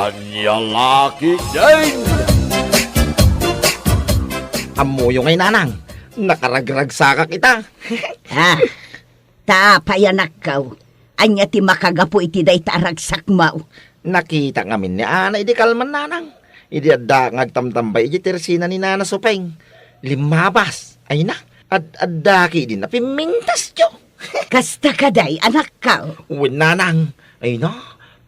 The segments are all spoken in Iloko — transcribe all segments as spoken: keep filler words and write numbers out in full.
Ania la ketdin? Ammoyo ngay, nanang, nakaragragsakak ita. Ah, ta apay, anakko? Ania ti makagapu iti dayta a ragsakmo? Nakitak ngamin ni Ana idi kalman, nanang. Idi adda nga agtamtambay iti tersina ni Nana Supeng. Limmabas. Ay na, ad-, adda ketdin a pimmintasyo. Kasta kadi, anakko? Wen, nanang. Ay na,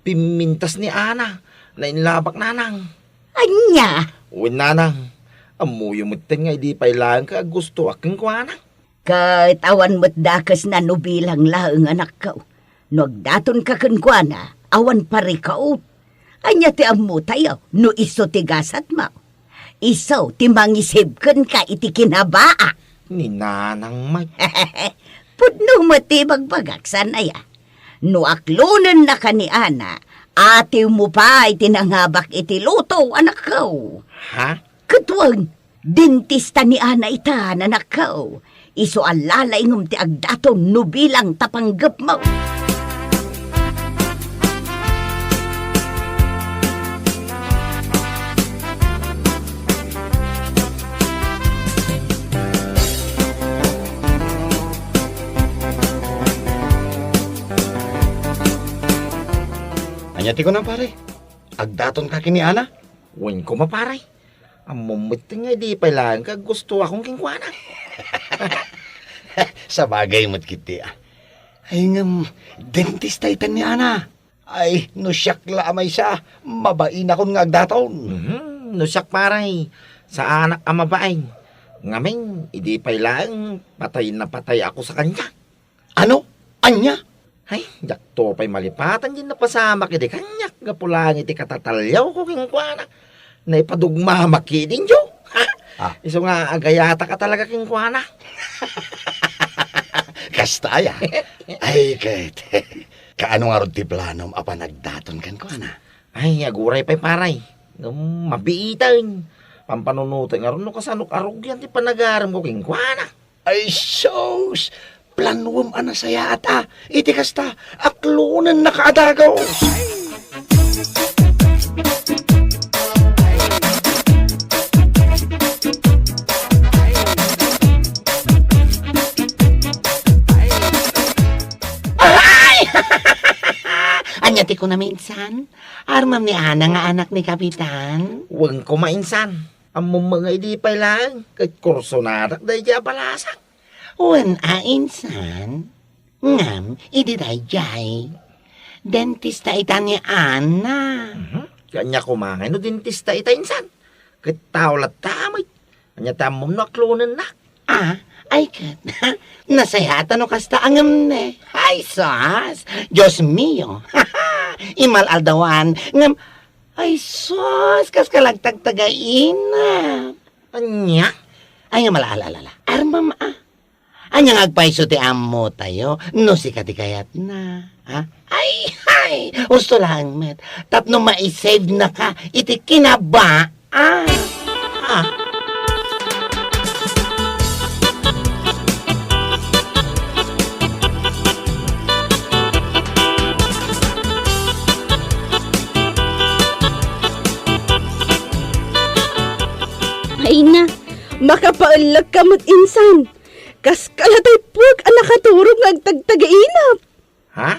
pimmintas ni Ana. Nainlabak, nanang. Ania? Wen, nanang. Ammoyo metten nga idi pay laeng ket aggustoak kenkuana. Ket awan met dakesna no bilang laeng, anakko. No agdatonka kenkuana, awan parikaut. Ania ti ammotayo no isu ti gasatmo? Isu ti mangisib kenka iti kinabaa. Ni nanang may. Pudno met ti ibagbagak, saan aya? No aklonennaka ni Ana, atiwmo pay ti nangabak iti luto, anakko. Ha? Ket wen, dentista ni Ana ita, anakko. Isu a lalaingem ti agdaton no bilang ta panggepmo. Ania ti kunam, pare? Agdatonka ken ni Ana? Wen koma, pare. Ammom met nga idi pay laeng ket aggustoakon kenkuana. Sabagay met ketdi, a. Ay, ngem, dentista itan ni Ana. Ay, no siak la a maysa, mabainakon nga agdaton. Mhm, no siak, pare, saanak a mabain. Ngamin, idi pay laeng, patay na patayakon sa kaniak. Ano? Ania? Ay, diakto pay malipatan diay napasamak idi kaniak gapu laeng iti katataliawko kenkuana. Naipadugmamak ketdin, Joe. Ha? Ah. Isu nga agayataka talaga kenkuana. Kasta aya? Ay, ket, kaano ngarud ti planom a panagdaton kenkuana? Ay, aguray pay, pare. Ngem mabiiten. Pampanunoten ngarud no kasanok arugian ti panagaremko kenkuana. Ay, sus! Planuem a nasayaat a. Iti kasta, aklonennaka a dagus. Ay! Ania ti kunam, insan? Armam ni Ana nga anak ni Kapitan? Wen koma, insan. Ammom nga idi pay laeng, ket kursonadak daydiay a balasak. Wen a, insan. Ngem, idi daydiay, dentista ita ni Ana. Mhm. Ania koma ngay no dentista ita, insan? Ket tao latta met. Ania ti ammom no aklonennak? Ah, ay ket, nasayaat no kasta a ngem ne. Ay, sus! Dios mio! Imal-aldawan, ngem, ay, sus! Kas ka la agtagtagainep. Ania? Ay, nga mala, ala, ala, ala. Armam, a. Ania nga agpayso ti ammotayo no sika ti kayatna, ha? Ay, ay! Husto laeng met. Tapno maisave naka iti kinabaa. Ah! Ay na, makapaellek ka met, insan. Kas kala tay puek a nakaturog nga agtagtagainep. Ha?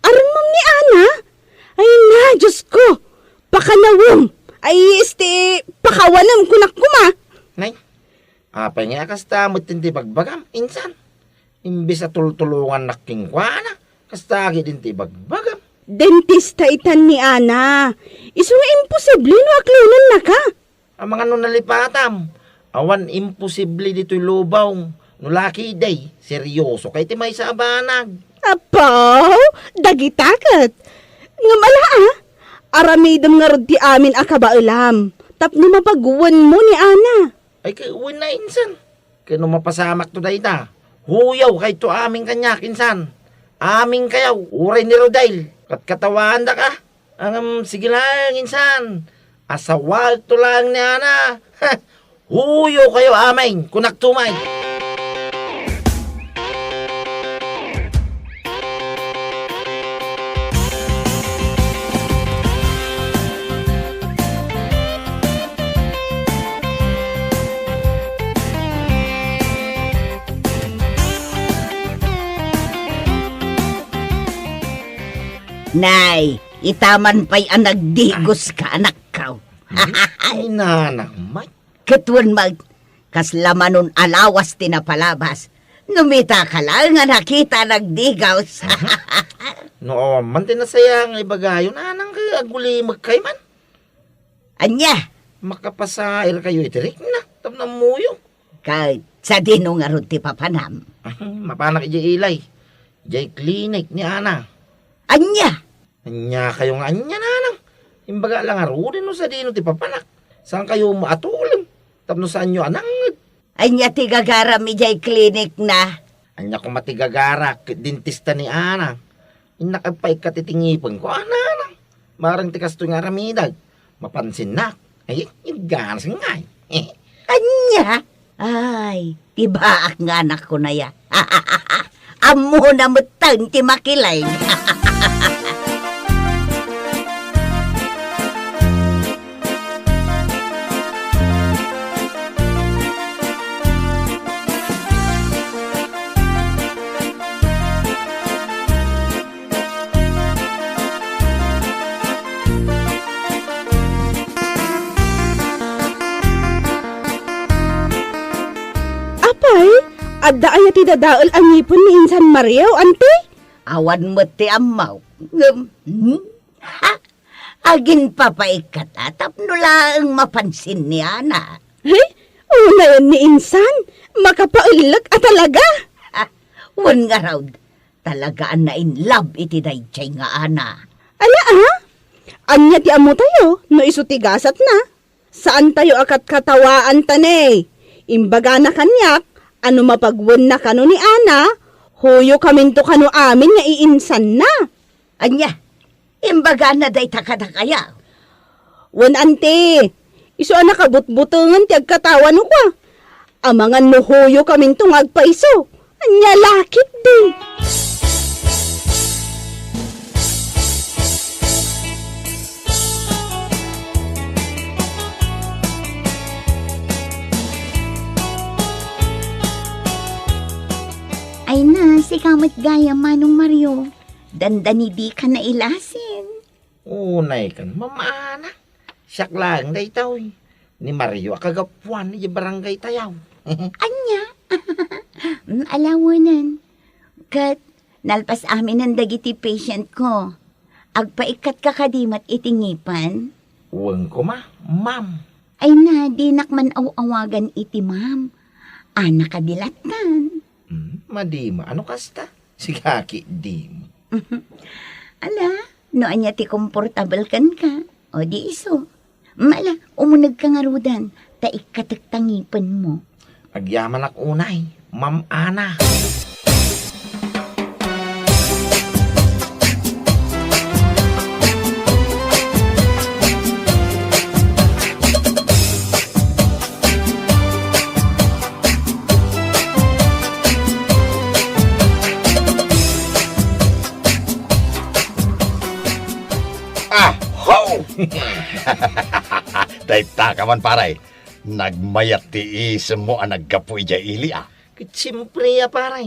Armam ni Ana? Ay na, Dios ko! Pakanawem! Ay, este, pakawanem, kunak koma. Nay, apay nga kasta met ti bagbagam, insan? Imbes a tultulongannak kenkuana, kasta ketdin ti bagbagam. Dentista itan ni Ana. Isu nga imposible no aklonennaka. Amangan no nalipatam, awan imposible ditoy lubong. No la ketdi, serioso kay ti maysa a banag. Apo, dagita ket. Ngem ala, a, aramidem ngarud ti amin a kabaelam, tapno mapagwenmo ni Ana. Ay, ket wen a, insan. Ket no mapasamakto dayta, huyaw kayto amin kaniak, insan. Amin kayo, uray ni Rodel, ket katawaandak a. Ngem, sige laeng, insan. Asawaekto laeng ni Ana. Huyaw kayo amin, kunakto met. Nay, ita man pay a nagdigos ka, anakko. Hmm? Ay, nanang, may. Ket wen met, kasla manon a lawas ti napalabas. No mitaka laeng a nakita a nagdigos. Mhm. No awan man ti nasayaat nga ibagayo, nanang, ket agulimek kay man. Ania? Makapasair kayo iti rikna, tapno ammoyo. Ket sadino ngarud ti papanam? Ah, mapanak idiay ilay. Idiay klinik ni Ana. Ania? Ania kayo nga ania, nanang? Imbaga la ngaruden no sadino ti papanak. Saan kayo maatulem? Tapno saanyo a nangngeg? Ania ti gagaram idiay klinikna? Ania koma ti gagarak ket dentista ni Ana? Innak agpaikkat iti ngipenko, a, nanang. Marang ti kastoy nga aramidek. Mapansinnak. Ay, igganas ngay. Ania? Ay, ti baak nga anakko aya. Ammona metten ti makileg. Apay, adda aya ti dadael a ngipen ni Insan Mario, anti? Awan met ti ammok. Ngem, hmm? Ha? Aginpapaikkat a tapno laeng mapansin ni Ana. He? Unayen ni Insan? Makapaellek a talaga? Ha? Wen ngarud, talaga a na-in love iti daydiay nga Ana. Ala, a? Ania ti ammotayo no isu ti gasatna? Saantayo a katkatawaanta ne. Imbagana kaniak a no mapagwenna kano ni Ana, huyokaminto kano amin nga iinsanna. Ania? Imbagana dayta kadakayo? Wen, anti, isu a nakabutbutengen ti agkatawa no kua. Amangan no huyokaminto nga agpayso. Ania la ketdi? Ay na, sika met gayam, Manong Mario. Dandani-dika nailasin. Unay kan, Ma'am Ana. Siak laeng daytoy. Ni Mario a kagapuan idiay barangay tayo. Ania? Mm, ala wen. Ket nalpas aminen dagiti patient ko. Agpaikkatka kadi met iti ngipen? Wen koma, ma'am. Ay na, dinak man aw-awagan iti ma'am. Ana kadi lattan. Hmm, madima. Ano kasta? Sigaki, dima. Ala, no ania ti komportabel kenka, o di isu. Mala, umunegka ngaruden, ta ikkatek ta ngipenmo. Agyamanak unay, Ma'am Ana. Ah, ho! Dayta ka man, pare. Nagmayat ti isemmo a naggapu idiay ili, a. Ket siempre a, pare.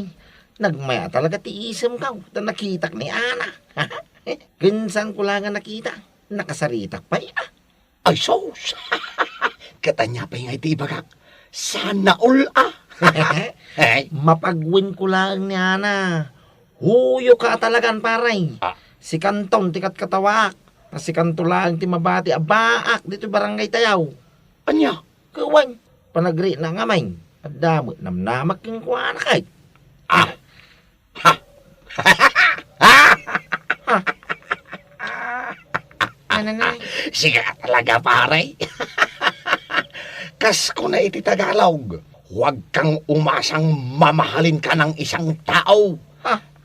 Nagmayat talaga ti isemko ta nakitak ni Ana. Ken saanko la nga nakita, nakasaritak pay, a. Ay, sus! Ket ania pay ngay ti ibagak? Sana all, a! Ay. Mapagwenko laeng ni Ana. Huyoka a talagan, pare. Ah. Sikanton ti katkatawaak. Ta sikanto laeng ti mabati a baak ditoy barangay tayo. Ania? Ket wen, panagrikna ngamin. Adda met namnamak kenkuana kay. Ah! Ha! Ano na? Sika talaga, pare. Kas kuna iti Tagalog, huwag kang umasang mamahalin ka ng isang tao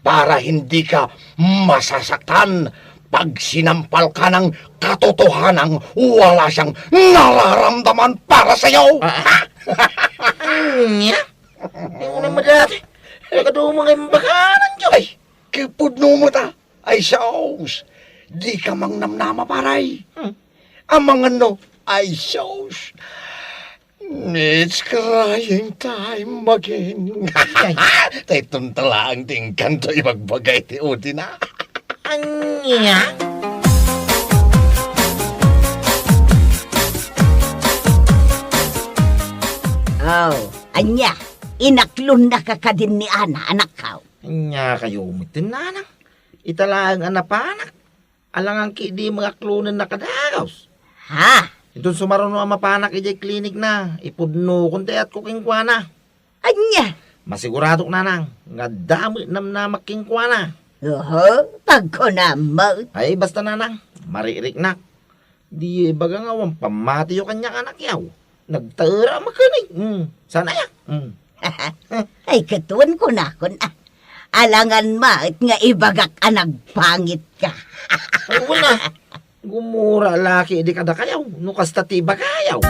para hindi ka masasaktan pag sinampal ka ng katotohanang wala siyang nararamdaman para sa'yo. Ah, ah. Anya? Ay, unay madati. Nakaduma nga imbakanan, Diyo. Ay, kipudno mo ta. Ay, sus. Di ka mang namnama, paray. Hmm. Amangan no. Ay, sus. It's crying time again. Ay. Tay tuntala ang tingkan to ibagbaga iti udina. Ang Nya? Oh, ania? Inaklonnaka kadin ni Ana, anakko? Ania kayo metten, nanang? Ita laeng a napanak. Alangan ketdi mangaklonenna kadagus. Ha? Inton sumaruno a mapanak idiay klinikna, ipudnokon ti ayatko kenkuana. Ania? Masiguradok, nanang, nga adda met namnamak kenkuana. Oho, pagkunam met. Ay, basta, nanang, maririknak. Diyo ibaga nga awan pammatiyo kaniak, anakko. Nagtaera manen. Hmm, saan aya? Hmm. Ay, ket wen kunakon, ah. Alangan met nga ibagak a nagpangitka. Ay, wen a. Gumura la ketdi kadakayo, no kasta ti ibagayo.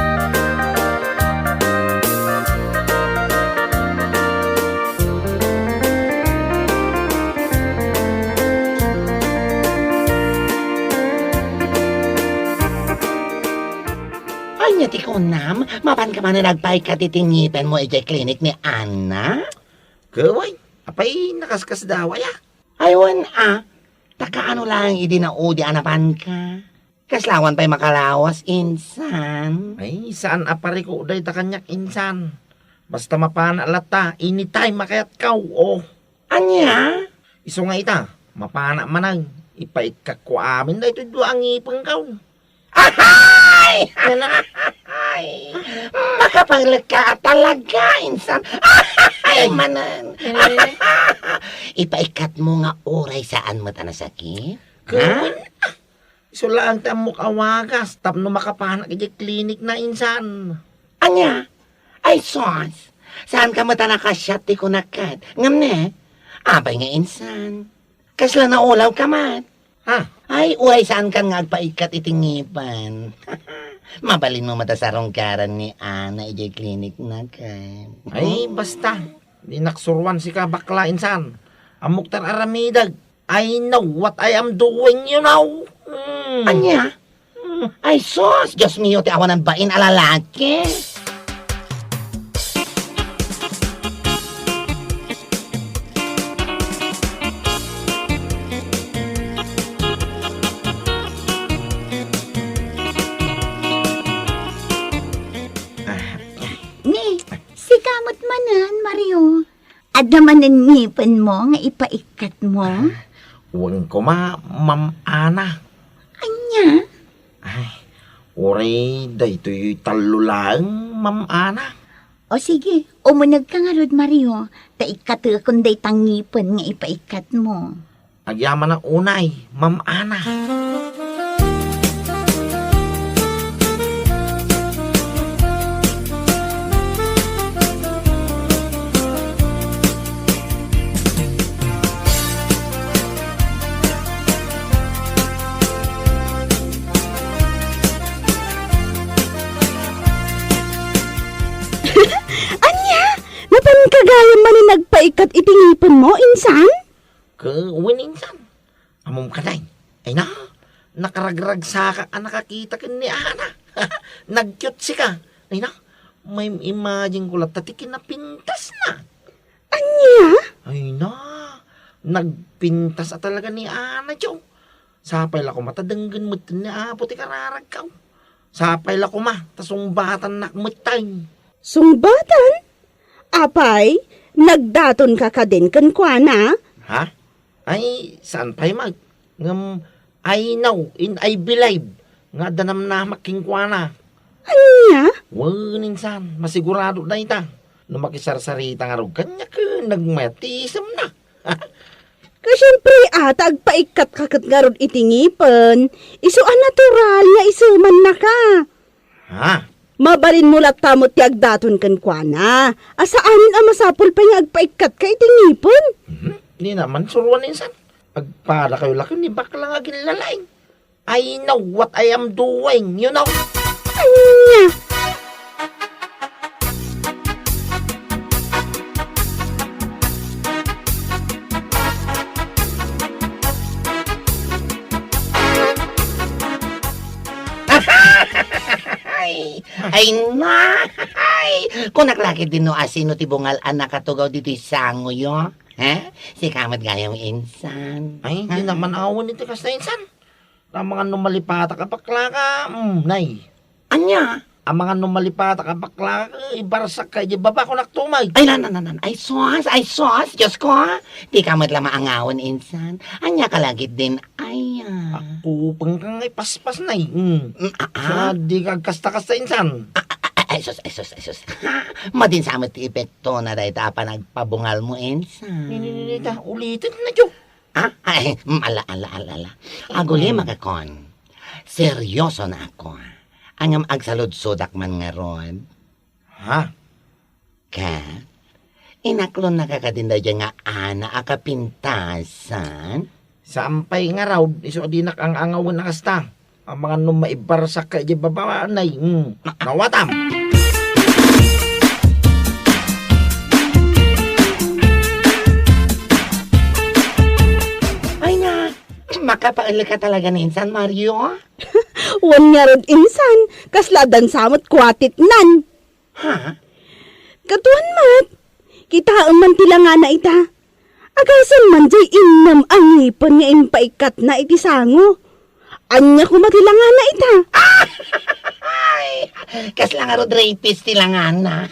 Ania ti kunam? Mapanka manen agpaikkat iti ngipenmo idiay klinik ni Ana? Ket wen, apay nakaskasdaaw aya? Ay, wen a, ta kaano laeng idi naudi a napanka? Kasla awan pay makalawas, insan. Ay, saan a parikok dayta kaniak, insan. Basta mapanak latta, anytime a kayatko, oh. Ania? Isu nga ita, mapanak manen, ipaikkatko amin daytoy dua a ngipenko. Ahay! Ano? Ahay! Makapanglekka a talaga, insan. Ahay! Ay. Manen. Ano? Ipaikkatmo nga uray saan met a nasakit? Ha? Ket wen, ah, isu laeng ti ammok a wagas tapno makapanak idiay klinikna, insan. Ania? Ay, sus! Saanka met a nakasiat ti kunak ket. Ngem ne, apay nga insan? Kasla naulawka met? Ha? Ay, uray saankan nga agpaikkat iti ngipen. Mabalinmo met a sarungkaran ni Ana idiay klinikna ket. Ay, basta. Dinak suruan sika, bakla, insan. Ammok ti ar-aramidek. I know what I am doing, you know. Mm. Ania? Mm. Ay, sus! Dios mio, ti awanan bain a lalaki! Ni, sika met manen, Mario. Adda manen ngipenmo nga ipaikkatmo? Ah, wen koma, Ma'am Ana. Ania? Ay, uray daytoy tallo laeng, Ma'am Ana. O sige, umunegka ngarud, Mario, ta ikkatekon dayta ngipen nga ipaikkatmo. Agyamanak unay, Ma'am Ana. Ania? Napanka gayam manen agpaikkat iti ngipenmo, insan? Ket wen, insan. Ammom kadi? Ay na, nakaragragsakak a nakakita ken ni Ana. Nagkiutsika. Ay na, maim-imagineko latta ti kinapintasna. Ania? Ay na, nagpintas a talaga ni Ana, Joe. Sapay la koma ta denggen met ni Apo ti kararagko. Sapay la koma ta sungbatannak metten. Sungbatan? Apay, nagdatonka kadin kenkuana? Ha? Ay, saan pay met. Ngem, I know and I believe nga adda namnamak kenkuana. Ania? Wen, insan, masiguradok dayta. No makisarsarita ngarud kaniak, nagmayat ti isemna. Ket siempre, a, ta agpaikkatka ket ngarud iti ngipen, isu a natural nga isemannaka. Ha? Mabalinmo latta met ti agdaton kenkuana. A saanen a masapul pay nga agpaikkatka iti ngipen. Mhm. Dina man suruan, insan. Agpadakayo la ken ni bakla nga aginlalaing. I know what I am doing, you know? Ania? Ay, ay na! Ay! Kunak la ketdin no asino ti bungal a nakatugaw ditoy sangoyo. Ha? Sika met gayam insan. Ay, di Ha? naman awan iti kasta insan. Amangan no malipatak a baklaka, mm, nay. Ania? Amangan no malipatak a baklaka, ibarsak ka iti baba, kunak tumay. Ay, na, na, na, na. Ay, sus, ay, sus, Diyos ko, ha? Di ka met la maangawan, insan. Ania ka lagit din, ay, ah. Ako, pangkang ay paspas, nay. Mm. Mm, ah, ah. Sa di ka kasta-kasta, insan. Ah, ah, ah, ay, sus, ay, sus, ay, sus. Ha? Madin sa amat ti epekto na dayta a panagpabungal mo, insan. Ni, ni, ni, ni, ta, ulitin na, Jo. Ah, ay, mm, ala, ala, ala, ala. Aguli, Mm. magakon. Seryoso na ako, ah. Ngem agsaludsodak man ngarud. Ha? Ket, inaklon na ka kadin daydiay nga Ana a kapintasan? Saan pay ngarud, isu a dinak ang-angawen a kasta. Amangan no maibarsak ka iti baba, nay. Hmm. Nawatam. Ay na, makapael ka talaga ni insan, Mario? Wen ngarud insan, kasla addan sa met kuatitnan. Ha? Katuan met, kitaem man ti langana ita. Agasan man diay innem a ngipen nga impaikkatna iti sango. Ania koma ti langana ita? Ay! Kasla ngarud rapist ti langana.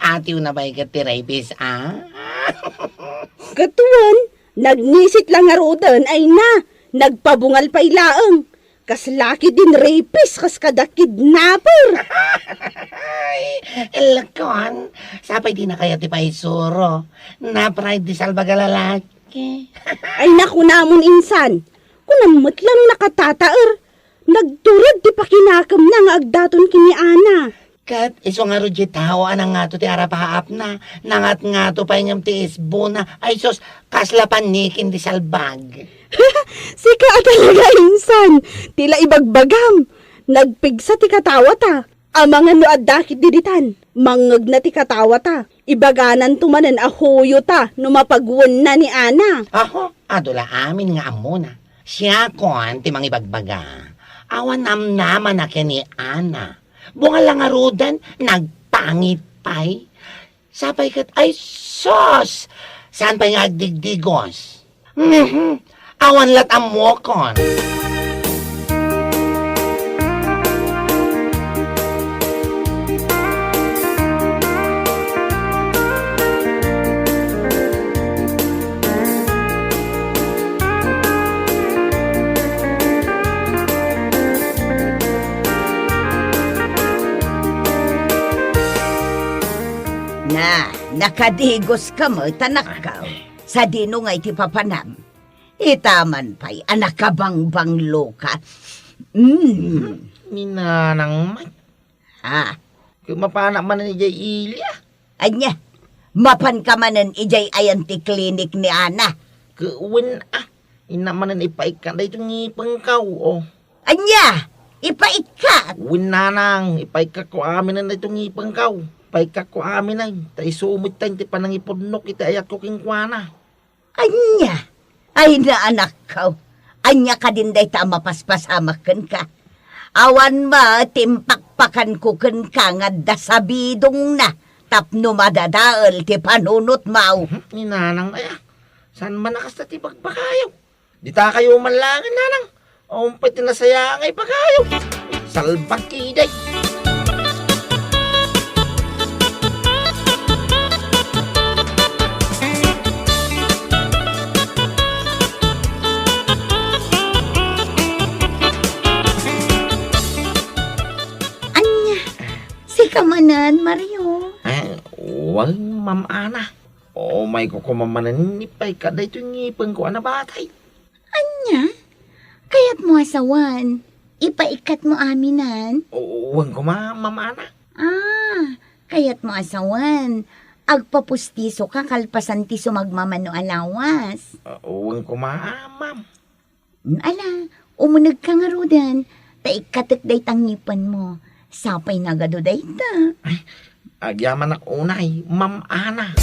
Atiw na pay ket ti rapist, ah? Katuan, nagnisit la ngaruden, ay na, nagpabungal pay laeng. Kasla ketdin rapist, kas kada kidnapper. Ay, elkon, sapay di na kayat ti paisuro. Napride ti salbag a lalaki. Ay, nakunamon insan. Kunam met lang nakatataer. Nagturod ti pakinakemna nga agdaton ken ni Ana. Ket isu ngarud diay tao a nangato ti arapaapna, nangatngato pay ngem ti isbona. Ay sus, kasla pannikin ti salbag. Sika a talaga, insan, ti la ibagbagam. Nagpigsa ti katawata. Amangan no adda ketdi ditan, mangngegna ti katawata. Ibagananto manen a huyota no mapagwenna ni Ana. Aho, adu la amin nga ammona. Siakon ti mangibagbaga. Awan namnamana ken ni Ana. Bungal la ngaruden, nagpangit pay. Sapay ket, ay sus! Saan pay nga agdigdigos? Mhm. Awan lat ammokon. Na, nakadigoska met, anakko. Sadino ngay ti papanam? Ita man pay a nakabangbangloka. Mm. Ni Nanang met. Ah. Ket mapanak manen idiay ili, ah. Ania? Mapanka manen idiay ayan ti klinik ni Ana? Ket wen, ah. Innak manen ipaikkat daytoy ngipengko, oh. Ania? Ipaikkat? Wen, Nanang, ipaikkatko aminen daytoy ngipengko. Ipaikkatko aminen, ta isu met ti panangipudnok iti ayatko kenkuana. Ania? Ay, naanakko. Ania kadin dayta a mapaspasamak kenka? Awan met ti impakpakanko kenka nga adda sabidongna tapno madadael ti panunotmo. Mhm, ni Nanang aya. Saan man a kasta ti bagbagayo? Ditakayo man laengen, Nanang. Awan pay ti nasayaat nga ibagayo. Salbag ketdi. Ania, sika manen, Mario? Eh, wen, Ma'am Ana. Umayko koma manen ipaikkat daytoy ngipengko a nabatay. Ania? Kayatmo a sawen, ipaikkatmo aminen? O, wen koma, Ma'am Ana. Ah, kayatmo a sawen, agpapustisoka kalpasan ti sumagmamano a lawas. Ah, wen koma, Ma'am. Ala, umunegka ngaruden, ta ikkatek dayta ngipenmo. Sapay nagadu dayta. Ay, agyamanak unay, Ma'am Ana.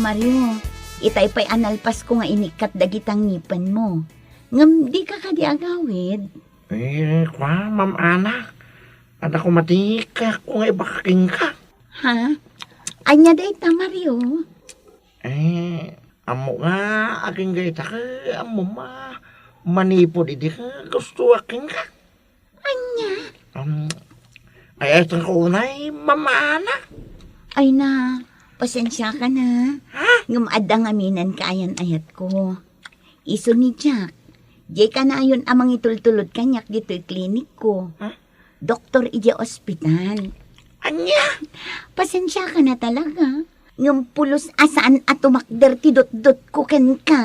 Mario, itay pay a nalpasko nga inikkat dagita ngipenmo. Ngem dika kadi agawid? Eh, kua, Ma'am Ana. Adda koma ti kaayatko nga ibagak kenka. Ha? Ania dayta, Mario? Eh, ammo nga agingga ita ket ammo ma-, manipud idi ket gustoak kenka. Ania? Um, ay, ay, unay, Ma'am Ana. Ay na, pasensiaka na. Ha? Ngem adda ngamin a kaayan-ayatko. Isu ni Jack, diay kanayon a mangitultulod kaniak ditoy klinikko. Ha? Doktor idiay ospital. Ania? Pasensiaka na talaga. Ngem pulos a saan a tumakder ti dutdotko kenka.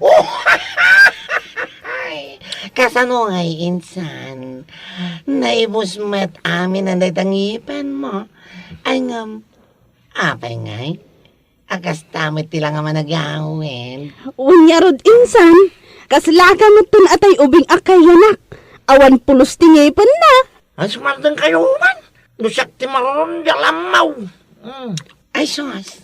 Oh! Kasano ngay, insan? Naibus met amin dayta ngipenmo. Ay, ngem, apay ngay? A kasta met ti la nga managawid. Wen ngarud, insan, kaslaka metten a tay ubing a kayanak. Awan pulos ti ngipenna. Ay, sumardengkayo man. No siak ti marurun, di alammaw. Mm. Ay, sus.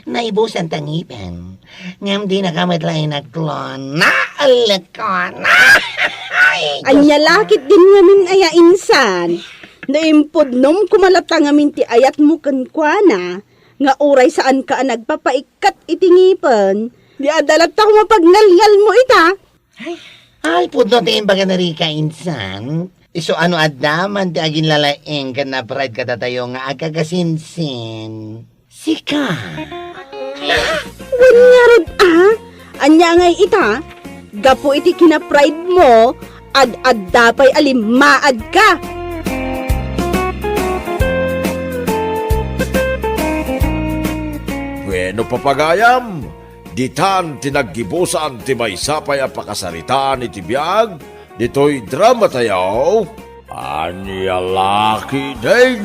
Naibusan ta ngipen. Ngem dinaka met la inaklon. Naalekon. Ay, Diyos ko. Ania la ketdin ngamin aya, insan? No impudnom koma latta ngamin ti ayatmo kenkuana, nga uray saanka a nagpapaikkat iti ngipen, di adda latta koma pagngalngalmo ita. Ay, ay, pudno ti imbaga ni Rica, insan. Isu a no adda man ti aginlalaing ken na-pride kadatayo nga agkakasinsin, sika. Wen ngarud a? Ania ngay ita? Gapu iti kina-pride-mo, ad-adda pay a limmaadka. Wenno, papagayam, ditan ti naggibusan ti maysa pay a pakasaritaan iti biag ditoy dramatayo, Ania La Ketdin?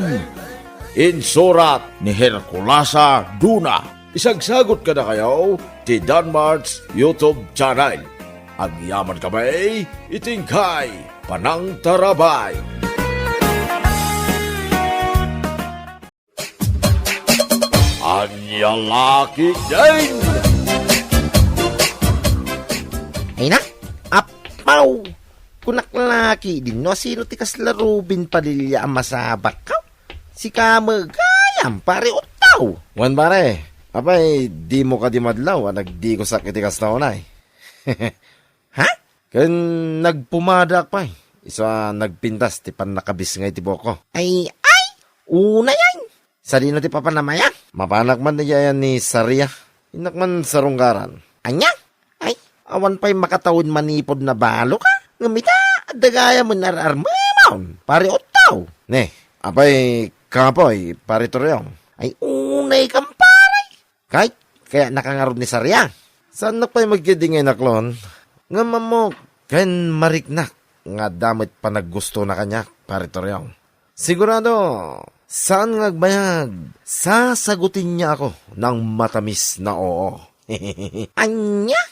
Insurat ni Herculasa Duna. Isagsagut kadakayo ti Danmart's YouTube channel. Agyaman kami iti inkay panangtarabay. Ania La Ketdin? Ay na, apaw! Kunak la ketdin no sino ti kasla Robin Padilla a masabak, kaw? Sika met gayam, pare Ottaw. Wen, pare, apay, dimo kadi madlaw a nagdigusak iti kasta unay? Ha? Ken nagpumadaak pay, isu a nagpintas ti pannakabisngay ti buokko. Ay, ay! Unay, ay! Sadino ti papanam aya? Mapanak man idiay ni Saria. Innak man sarungkaran. Ania? Ay, awan pay makatawen manipud nabalo ka? Ngem ita, adda gayam met ar-armemon, pare Ottaw. Ne, apay, kapoy, pare Toriong? Ay, unay kan, pare. Kay, kayatnaka ngarud ni Saria. Saannak pay met ketdi nga inaklon. Ngem ammok, ken mariknak nga adda met panaggustona kaniak, pare Toriong. Sigurado, saan nga agbayag, sasagutenna ako ng matamis na oo. Ania?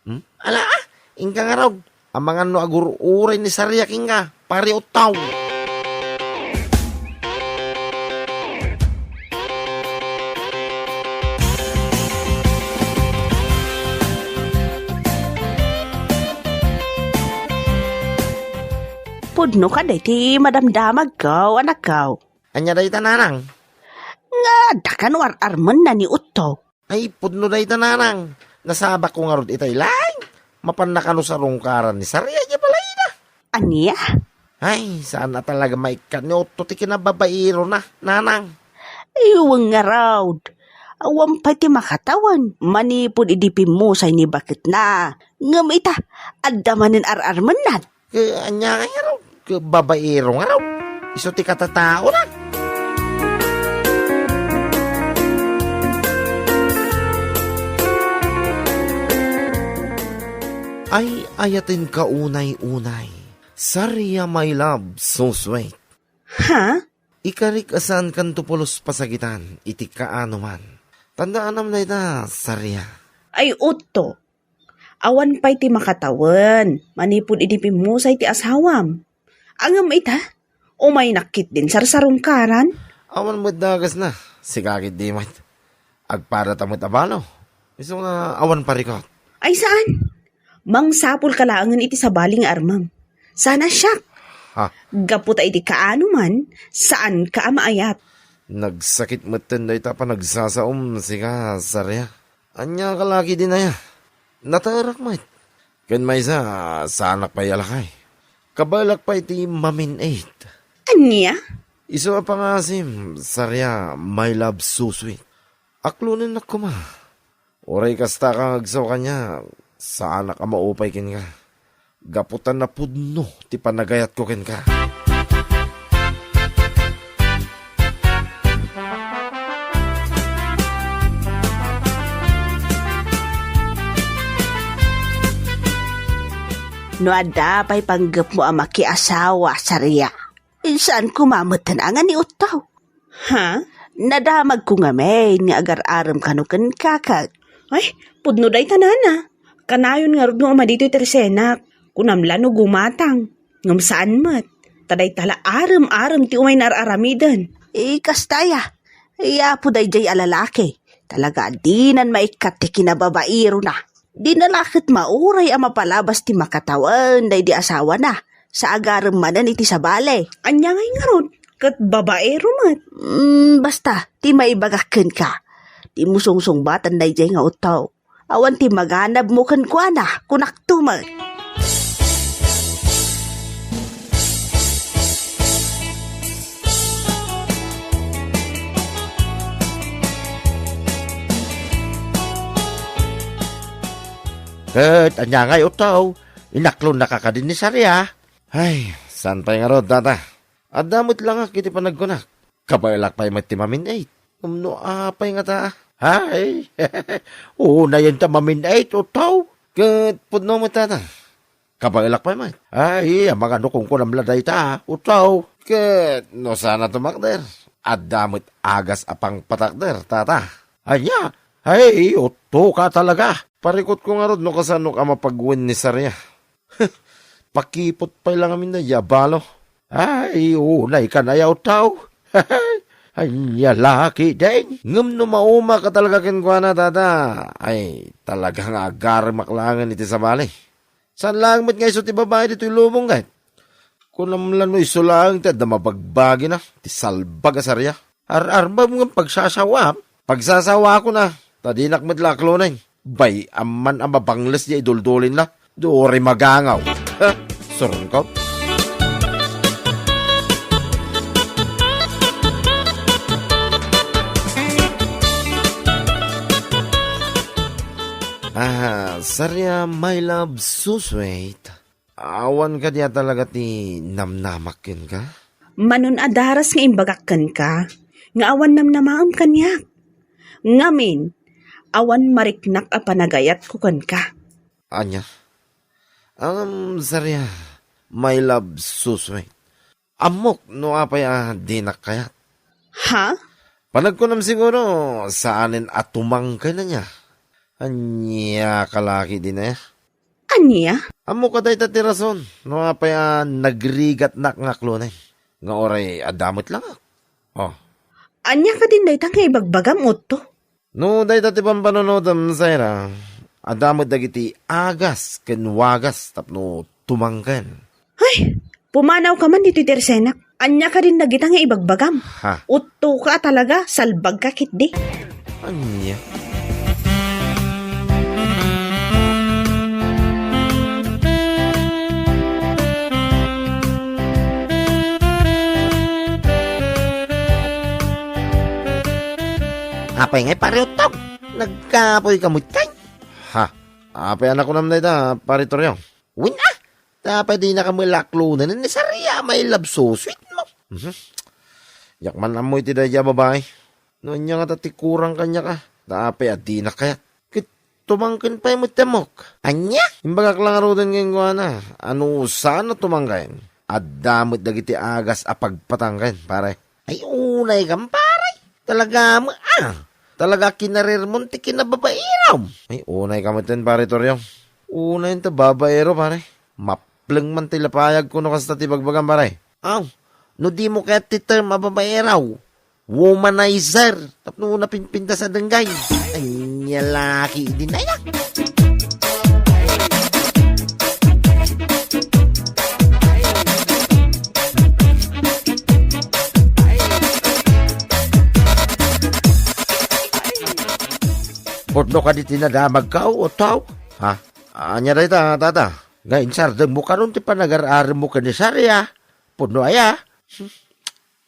Hmm? Ala, ah, inka ngarud. Amangan no agur-uray ni Saria kenka, pare Ottaw. Pudno kadi ti madamdamagko, anakko. Ania dayta, nanang? Nga adda kano ar-armenna ni Ottaw. Ay, pudno dayta, nanang. Nasabakko ngarud itay laeng. Mapanna kano sarungkaran ni Saria idiay balayna. Ania? Ay, saan a talaga maikkat ni Otto ti kinababairona, nanang. Ay, wen ngarud. Awan pay ti makatawen manipud idi pimmusay ni baketna. Ngem ita, adda manen ar-armenna. Ket ania ngay ngarud? Ket babaero ngarud. Isu ti katataona. Ay, ayatenka unay-unay. Saria, my love, so sweet. Ha? Ikarik a saankanto pulos pasagitan iti kaanoman. Tandaanam dayta, Saria. Ay, Otto, awan pay ti makatawen manipud idi pimmusay ti asawam. Ngem ita, umaynak ketdin sarsarungkaran. Awan met dagasna, sika ketdi met. Agpadata met a balo. Isu nga awan parikot. Ay, saan? Mangsapulka laengen iti sabali nga armem. Saan a siak. Ha? Gapu ta iti kaanoman, saanka a maayat. Nagsakit metten dayta a panagsasaom, sika, Saria. Ania ka la ketdin aya? Nataerak met. Ken maysa, saanak pay a lakay. Kabaelak pay ti mamin-it. Ania? Isu a pangasim, Saria, my love, so sweet. Aklonennak koma. Uray kasta ka nga agsaw kaniak, saanak a maupay kenka. Gapu ta napudno ti panagayatko kenka. No adda pay panggepmo a makiasawa, Saria, saan koma metten a nga ni Otto. Ha? Nadamagko ngamin nga agar-arem kano kenka ket. Ay, pudno dayta, nana. Kanayon ngarud nga uma ditoy ti resenak. Kunam la no gumatang. Ngem saan met. Ta dayta la arem-arem ti umay naar-aramiden. Eh, kasta aya. Ay, apo daydiay a lalaki. Talaga a dinan maikkat ti kinababairona. Dina la ket mauray a mapalabas ti makatawen daydi asawana, sa agarem manen iti sabali. Ania ngay ngarud? Ket babaero met. Mm, basta, ti maibagak kenka. Dimo sungsungbaten daydiay nga Otto. Awan ti maganabmo kenkuana, kunakto met. Ket ania ngay, Otto? Inaklonnaka kadi ni Saria? Ay, saan pay ngarud, tata? Adda met langak iti panagkunak. Kabaelak pay met ti mamin-it. Ngem no apay ngata? Ay, unayen ta mamin-it, Otto. Ket pudno met, tata. Kabaelak pay met. Ay, amangan no kunkunam la dayta, Otto. Ket no saan a tumakder, adda met agas a pangpatakder, tata. Ania? Ay, Otto ka talaga. Parikutko ngarud no kasano ka mapagwen ni Saria. Pakipot pay la ngamin daydiay a balo. Ay, unay ka nayaw tao. Ania la ketdin. Ngem no mauma ka talaga kenkuana, tata, ay, talaga nga agaremak laengen iti sabali. Saan laeng met nga isu ti babai ditoy lubong ket? Kunam la no isu laeng ti adda mabagbagina, ti salbag a Saria. Ar-armem ngem pagsasawaam? Pagsasawaakon a, ta dinak met la aklonen. Bay-am man a mabangles diay duldulinna. Duri magangaw. Ha? Surungkaw. Ah, Saria, my love, so sweet. Awan kadi a talaga ti namnamak kenka? Manon a daras nga imbagak kenka, nga awan namnamaem kaniak. Ngamin, awan mariknak a panagayatko kenka. Ania? Ngem, Saria, my love, so sweet. Ammok no apay a dinak kayat. Ha? Panagkunam siguro, saanen a tumangken ania. Ania ka la ketdin aya? Ania? Ammok a dayta ti rason no apay a nagrigatnak nga aklonen. Nga uray adda met langak. Oh. Ania kadin dayta nga ibagbagam, Otto? No dayta ti pampanunotem, Saria, adda met dagiti agas ken wagas tapno tumangken. Ay, pumanawka man ditoy ti resenak. Ania kadin dagita nga ibagbagam? Ha? Uttoka a talaga, salbagka ketdi. Ania? Apay ngay, Pare Utog? Nagkapoyka met kay? Ha? Apay a nakunam dayta, Pare Torreon? Wen a, ta apay dinaka met la aklonen ni Saria, my love, so sweet mo. Mhm. Diak man ammo iti daydiay a babai. No ania ngata ti kurang kaniak a, ta apay a dinak kayat. Ket tumangken pay met ti ammok. Ania? Imbagak la ngaruden kenkuana a no saan a tumangken, adda met dagiti agas a pagpatangken, pare. Ay, unay kam, pare. Talaga mo, ah. Talaga kinarirmon ti kinababaeram. Ay, unay ka metten, pare Torio. Unay ta babaero, pare. Mapleng man ti lapayag kuno kasta ti bagbagam, pare. Aw, no di mo ket ti term a babaero, womanizer. Tapno napinpintas a denggay. Anya laki din aya. Pudno kadi ti nadamagko, Utto? Ha? Ania dayta, tata? Nga insardengmo kanon ti panagar-aremmo ken ni Saria? Pudno aya?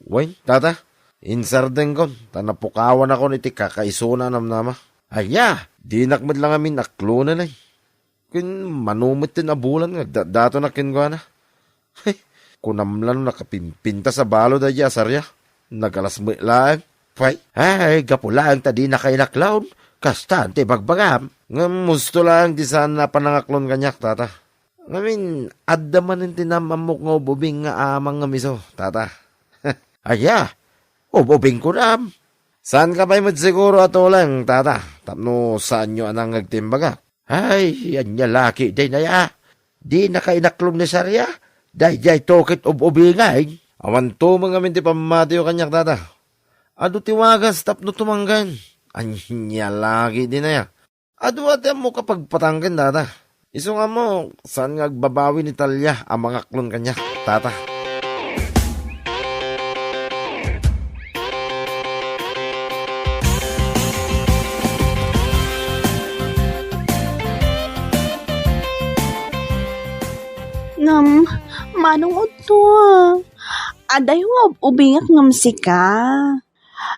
Wen, tata, insardengkon, ta napukawanakon iti kakaisuna a namnama. Aya, dinak met la ngamin aklonen, ay. Ken mano met ti nabulan nga agdatdatonak kenkuana. Kunam la no nakapimpintas a balo daydiay a Saria. Nagalas met laeng. Pay, ay, gapu laeng ta dinaka inaklon. Kasta ti ibagbagam. Ngem husto laeng ti saan a panangaklon kaniak, tata. Ngamin, adda manen ti naam-ammok nga ub-ubing nga amang ngem isu, tata. Aya, ub-ubing kunam. Saanka pay met siguro a tuleng, tata, tapno saanyo a nangngeg ti imbagak. Ay, ania laki dayta aya? Dinaka inaklon ni Saria? Daydiay to ket ub-ubingay? Awan tumeng amin ti pammatiyo kaniak, tata. Adu ti wagas tapno tumangken. Ania laki dayta aya? Adu a ti ammok a pagpatangken, tata. Isu nga ammo, saan nga agbabawi ni Talia a mangaklon kaniak, tata. Ngem, Manong Utto, adayo nga ub-ubingak ngem sika.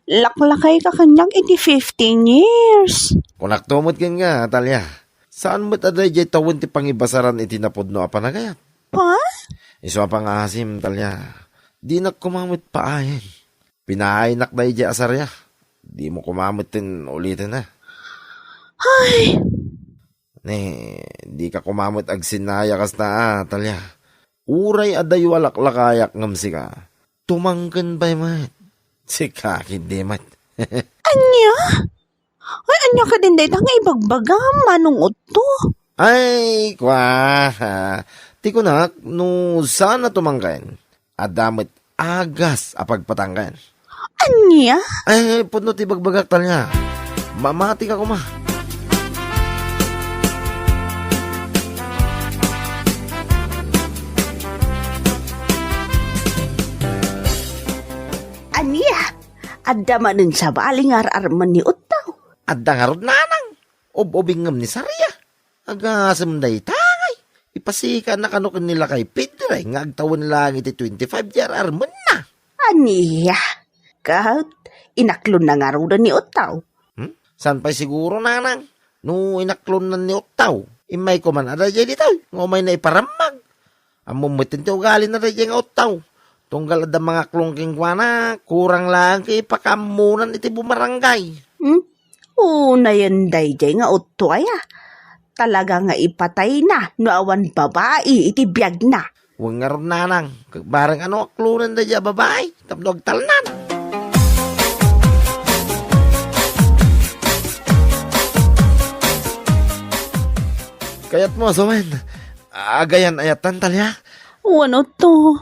Laklakayka kaniak iti fifteen years. Kunakto met kenka, Talia. Saan met a daydiay tawen ti pangibasaran iti napudno a panagayat. Ha? Isu a pangngaasim, Talia. Dinak koma met paayen. Pinaaynak daydiay a Saria. Dimo koma metten uliten a. Ay! Ne, dika koma met agsinaya kasta a, Talia. Uray adayo a laklakayak ngem sika. Tumangken pay met. Sika ketdi met. Ania? Ay, ania kadin dayta nga ibagbagam, Manong Utto? Ay, kua. Ti kunak, no saan a tumangken, adda met agas a pagpatangken. Ania? Ay, pudno ti ibagbagak, Talia. Mamatika koma. Ania? Adda manen sabali nga ar-armen ni Utto? Adda ngarud, nanang. Ub-ubing ngem ni Saria. Agasem dayta ngay. Ipasikanna kano ken ni lakay Pedro nga agtawen laeng iti twenty-five ti ar-armenna. Ania? Ket inaklonna ngaruden ni Utto? Hmm? Saan pay siguro, nanang? No inaklonnan ni Utto, immay koma a daydiay ditoy nga umayna iparammag. Ammom metten ti ugalina daydiay nga Utto. Tunggal adda mangaklon kenkuana, kurang laeng ti ipakaammonan iti bumaranggay. Hmm? Unayen daydiay nga Utto aya. Talaga nga ipatayna no awan babai iti biagna. Wen ngarud, nanang, bareng a no aklonen daydiay a babai tapno agtalnan. Kayatmo a sawen, agayan-ayatan, Talia? Wen, Utto.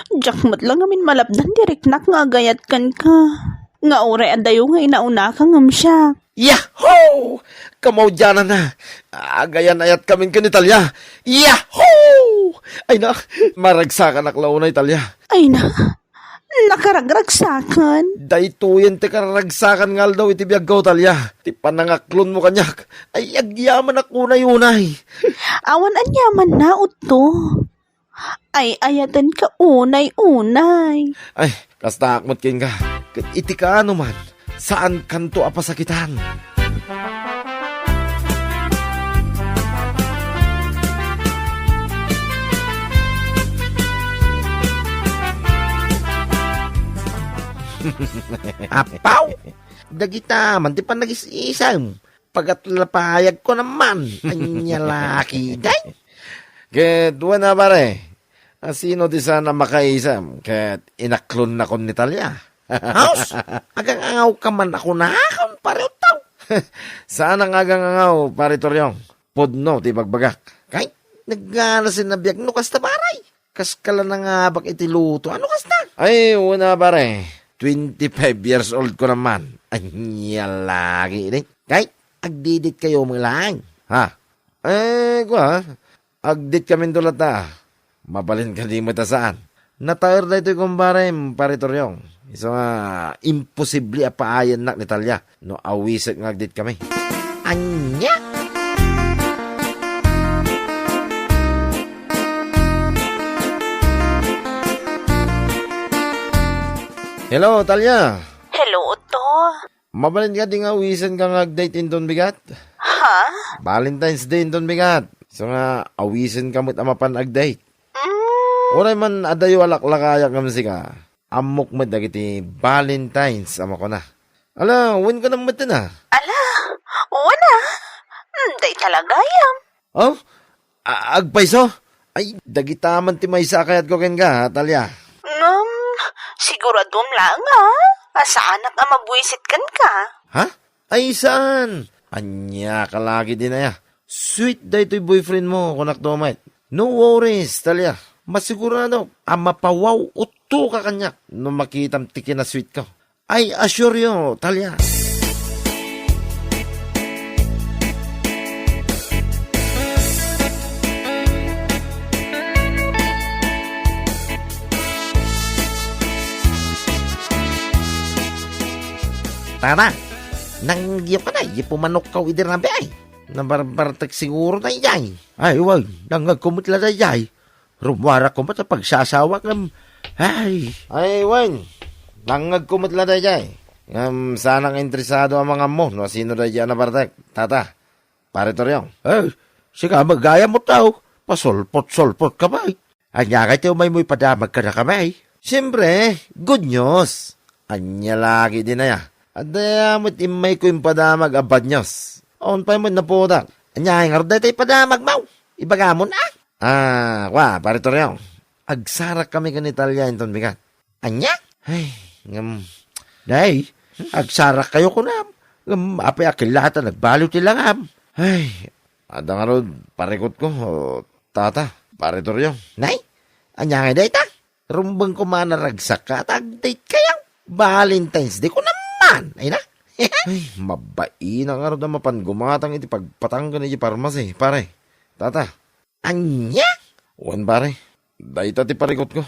Diak met la ngamin malapdan ti riknak nga agayat kenka. Nga uray adayo nga inaunaka ngem siak. Yahoo! Kamaudiananna. Agayan-ayatkamin ken ni Talia. Yahoo! Ay na, maragsakanak la unay, Talia. Ay na, nakaragragsakan. Daytoyen ti kararagsakan nga aldaw iti biagko, Talia. Ti panangaklonmo kaniak. Ay, agyamanak unay-unay. Awan aniamanna, Utto. Ay-ayatenka unay-unay. Ay, kastaak met kenka. Ket iti kaano man, saankanto a pasakitan. Apaw! Dagita man ti panagis-isem. Pagatlapayagko naman. Anya laki, day? Ket wen a, pare, a sino ti saan a makaisem ket inaklonnakon ni Talia? Haus, agang-angawka man a kunakon, pare Otto. Saanak nga agang-angaw, pare Toriong. Pudno ti bagbagak. Kay, nagngana sinabiak no kasta, pare. Kaskala nangabak iti luto. Ano kasta? Ay, una, pare. Twenty-five years old ko naman. Ania lagi, ini. Kay, agdidit kayo mo lang. Ha? Eh, kwa, agdit kami to lata. Mabalin ka di mo ta saan. Nataer daytoy kumbarem, pare Toriong. Isu nga, imposible a paayannak ni Talia no awiset nga agdit kami. Ania? Hello, Talia. Hello, Otto. Mabalin ka di nga awisen ka nga agdate inton bigat? Ha? Valentine's Day inton bigat. So nga, awisen ka met a mapan agdate. Mm. Uray man adayo a laklakayak ngem sika. Ammok met dagiti Valentines a makuna. Ala, wen ka na met na. Ala, wen a. Hmm, day talaga yam. Oh? A-, agpayso? Ay, dagita man ti maysa a kayatko kenka, Talia. Ngem, siguraduem laeng a, a saanak a mabuisit kenka. Ha? Ay, saan? Ania ka lagi dinaya? Sweet daytoy boyfriend mo, kunak to met. No worries, Talia. Masiguradok a mapawaw-utto ka kaniak no makitam ti kinasweet ko. I assure you, Talia. Tara, nanggiyo ka na, ipumanok ka idi rabi ay. Nabarbartek siguro na iyay. Ay, wen, nangngegko met la daydiay. Rummuarakon met a pagsasawak ngem, ay. Ay, wen, nangngegko met la daydiay. Ngem saanak interesado a mangammo no sino daydiay a nabartek. Tata, pare Toriong. Eh, sika met gayam Otto. Pasulpot-sulpot ka pay. Ania ngay ti umaymo ipadamag kadakami? Siempre, good news. Ania lagi dinaya? Adda met immayko impadamag a bad news. Awan pay met napudak. Ania ngay ngarud dayta ipadamagmo? Ibagamon a? Ah, kwa, pare Toriong. Agsarak kami ken ni Talia inton bigat. Ania? Ay, ngem, nay, agsarak kayo kunam. Ngem, apay a killata nagbaliw ti langam. Ay, adda ngarud, parikutko, o, tata, pare Toriong. Nay, ania ngay dayta? Rumbeng koma a naragsak ka, ta agdate kayo. Valentine's Day ko naman, ay na? Ay, mabain a ngarud a mapan gumatang iti pagpatangken iti parmasi, pare. Tata. Ania? Wen, pare. Dayta ti parikutko.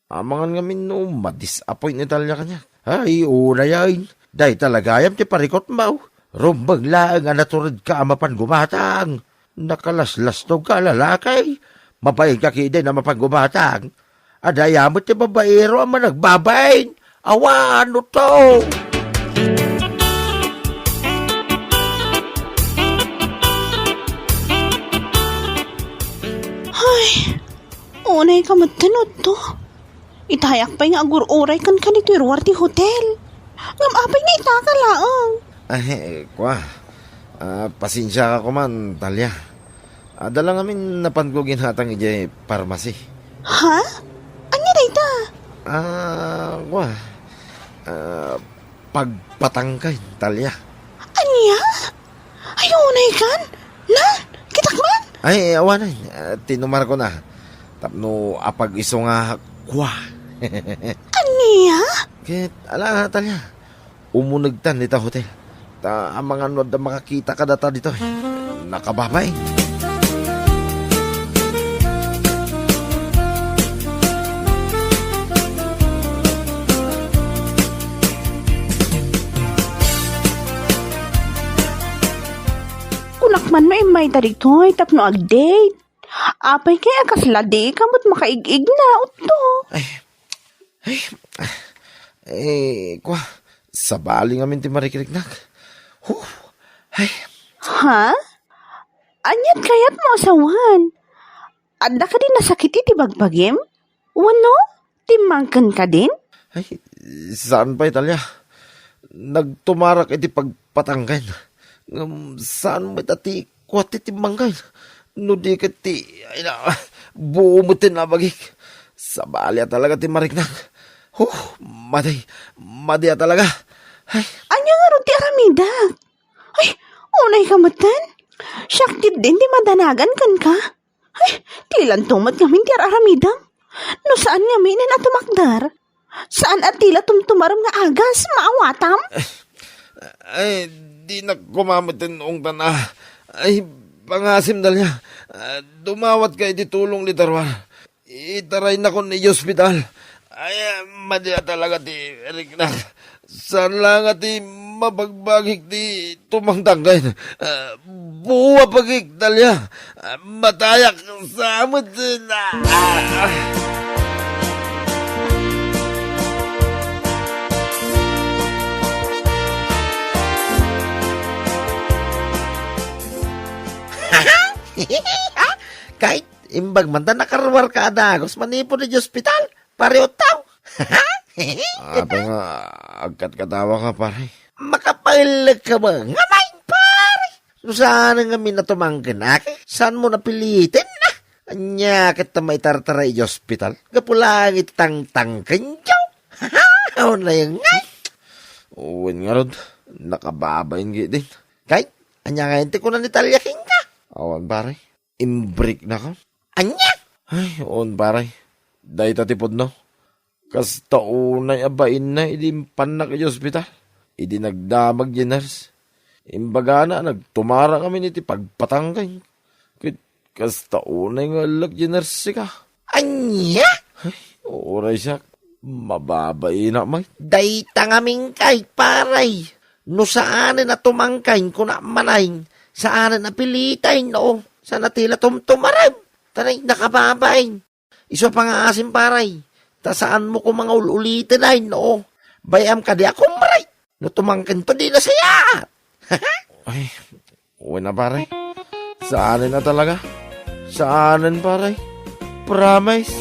Amangan ngamin no madisappoint ni Talia kaniak. Ay, unay ay. Dayta la gayam ti parikutmo. Rumbeng laeng a naturedka a mapan gumatang. Nakalaslastog ka a lalaki. Mabain ka ketdin a mapan gumatang. Adda met ti babaero a managbabain. Awan, Otto! Ay, unay ka met, Otto. Itayak pay nga agur-uray kenka ditoy ruar ti hotel. Ngem apay nga ita ka laeng? Ay, kwa. Ah, pasensia ka koman, Talia. Adda la ngamin napanko ginatang idiay parmasi. Ha? Ania dayta? Ah, kwa. Ah, pagpatangken, Talia. Ania? Ay, unay kan? Na? Kitak man? Ay, awanen. Ah, tinumarko na. Tapno apag-isu nga kwa. Ania? Ket, ala, Talia. Umunegtan ita hotel. Ta amangan no adda makakita kadata ditoy. Nakababay. Kunak man no immayda ditoy tapno ag-date. Apay kay a kasla di ka met makaig-igna, Otto? Ay, ay, eh, kwa, sabali ngamin ti marikriknak. Huh, ay. Ha? Aniat kayat mo a sawen? Adda kadi nasakit iti bagbagim? Wenno, timmangken kadin? Ay, saan pay, Talia. Nagtumarak iti pagpatangken. Ngem saan met a ti kuat ti timmangken. No di ket ti, ay na, buo met ti nabagik. Sabali a talaga ti mariknak. Huh, madi, madi a talaga. Ay. Ania ngarud ti aramidak? Ay, unay ka metten? Siak ketdin ti madanagan kenka. Ay, ti lanto met ngamin ti ar-aramidem. No saan ngaminen a tumakder, saan a ti la tumtumarem nga agas, maawatam? Ay, dinak koma metten ungtan a. Ay, pangasim, Dalia. Ah, dumawatka iti tulong ni Tarwar. Itaraynakon iti ospital. Ay, ah, madi a talaga ti riknak. Saan la nga ti mabagbagik ti tumangtangken. Ah, buapagik, Dalia. Ah, matayak sa met. Ah, ah. Kay, imbag man ta nakaruarka a dagus manipud iti ospital, Pare Otto. Apay nga agkatkatawaka, pare? Makapailek ka ba? Ngamay, pare! No saan ngamin a tumangken, aki? Saan mo napiliten, a? Ania ket ta maitartara iti ospital? Gapu laeng iti tangtangken, yaw! Awan na yan nga. Wen ngarud, nakababain gidin. Kay, ania nga ti kuna ni Talia kenka? Awan, pare. Imbriknakon. Ania? Ay, on, pare. Dayta ti pudno. Kasta unay a bainna idi impannak iti ospital. Idi nagdamag ti nurse, imbagana a nagtumara ngamin iti pagpatangken. Ket kasta unay nga ellek ti nurse ka. Ania? Ay, uray siak, mababainak met. Dayta ngamin kay, pare. No saanen a tumangken, kuna manen, saanen a piliten, no? Saan a ti la tumtumarem. Tanay, nakababain. Isu a pangaasim, pare. Ta saan mo koma nga ul-uliten, ay, no? Bay-am kadi a kumre. No tumangkento, di nasayaat. Ay, wen a, pare. Saanen a talaga. Saanen, pare. Promise.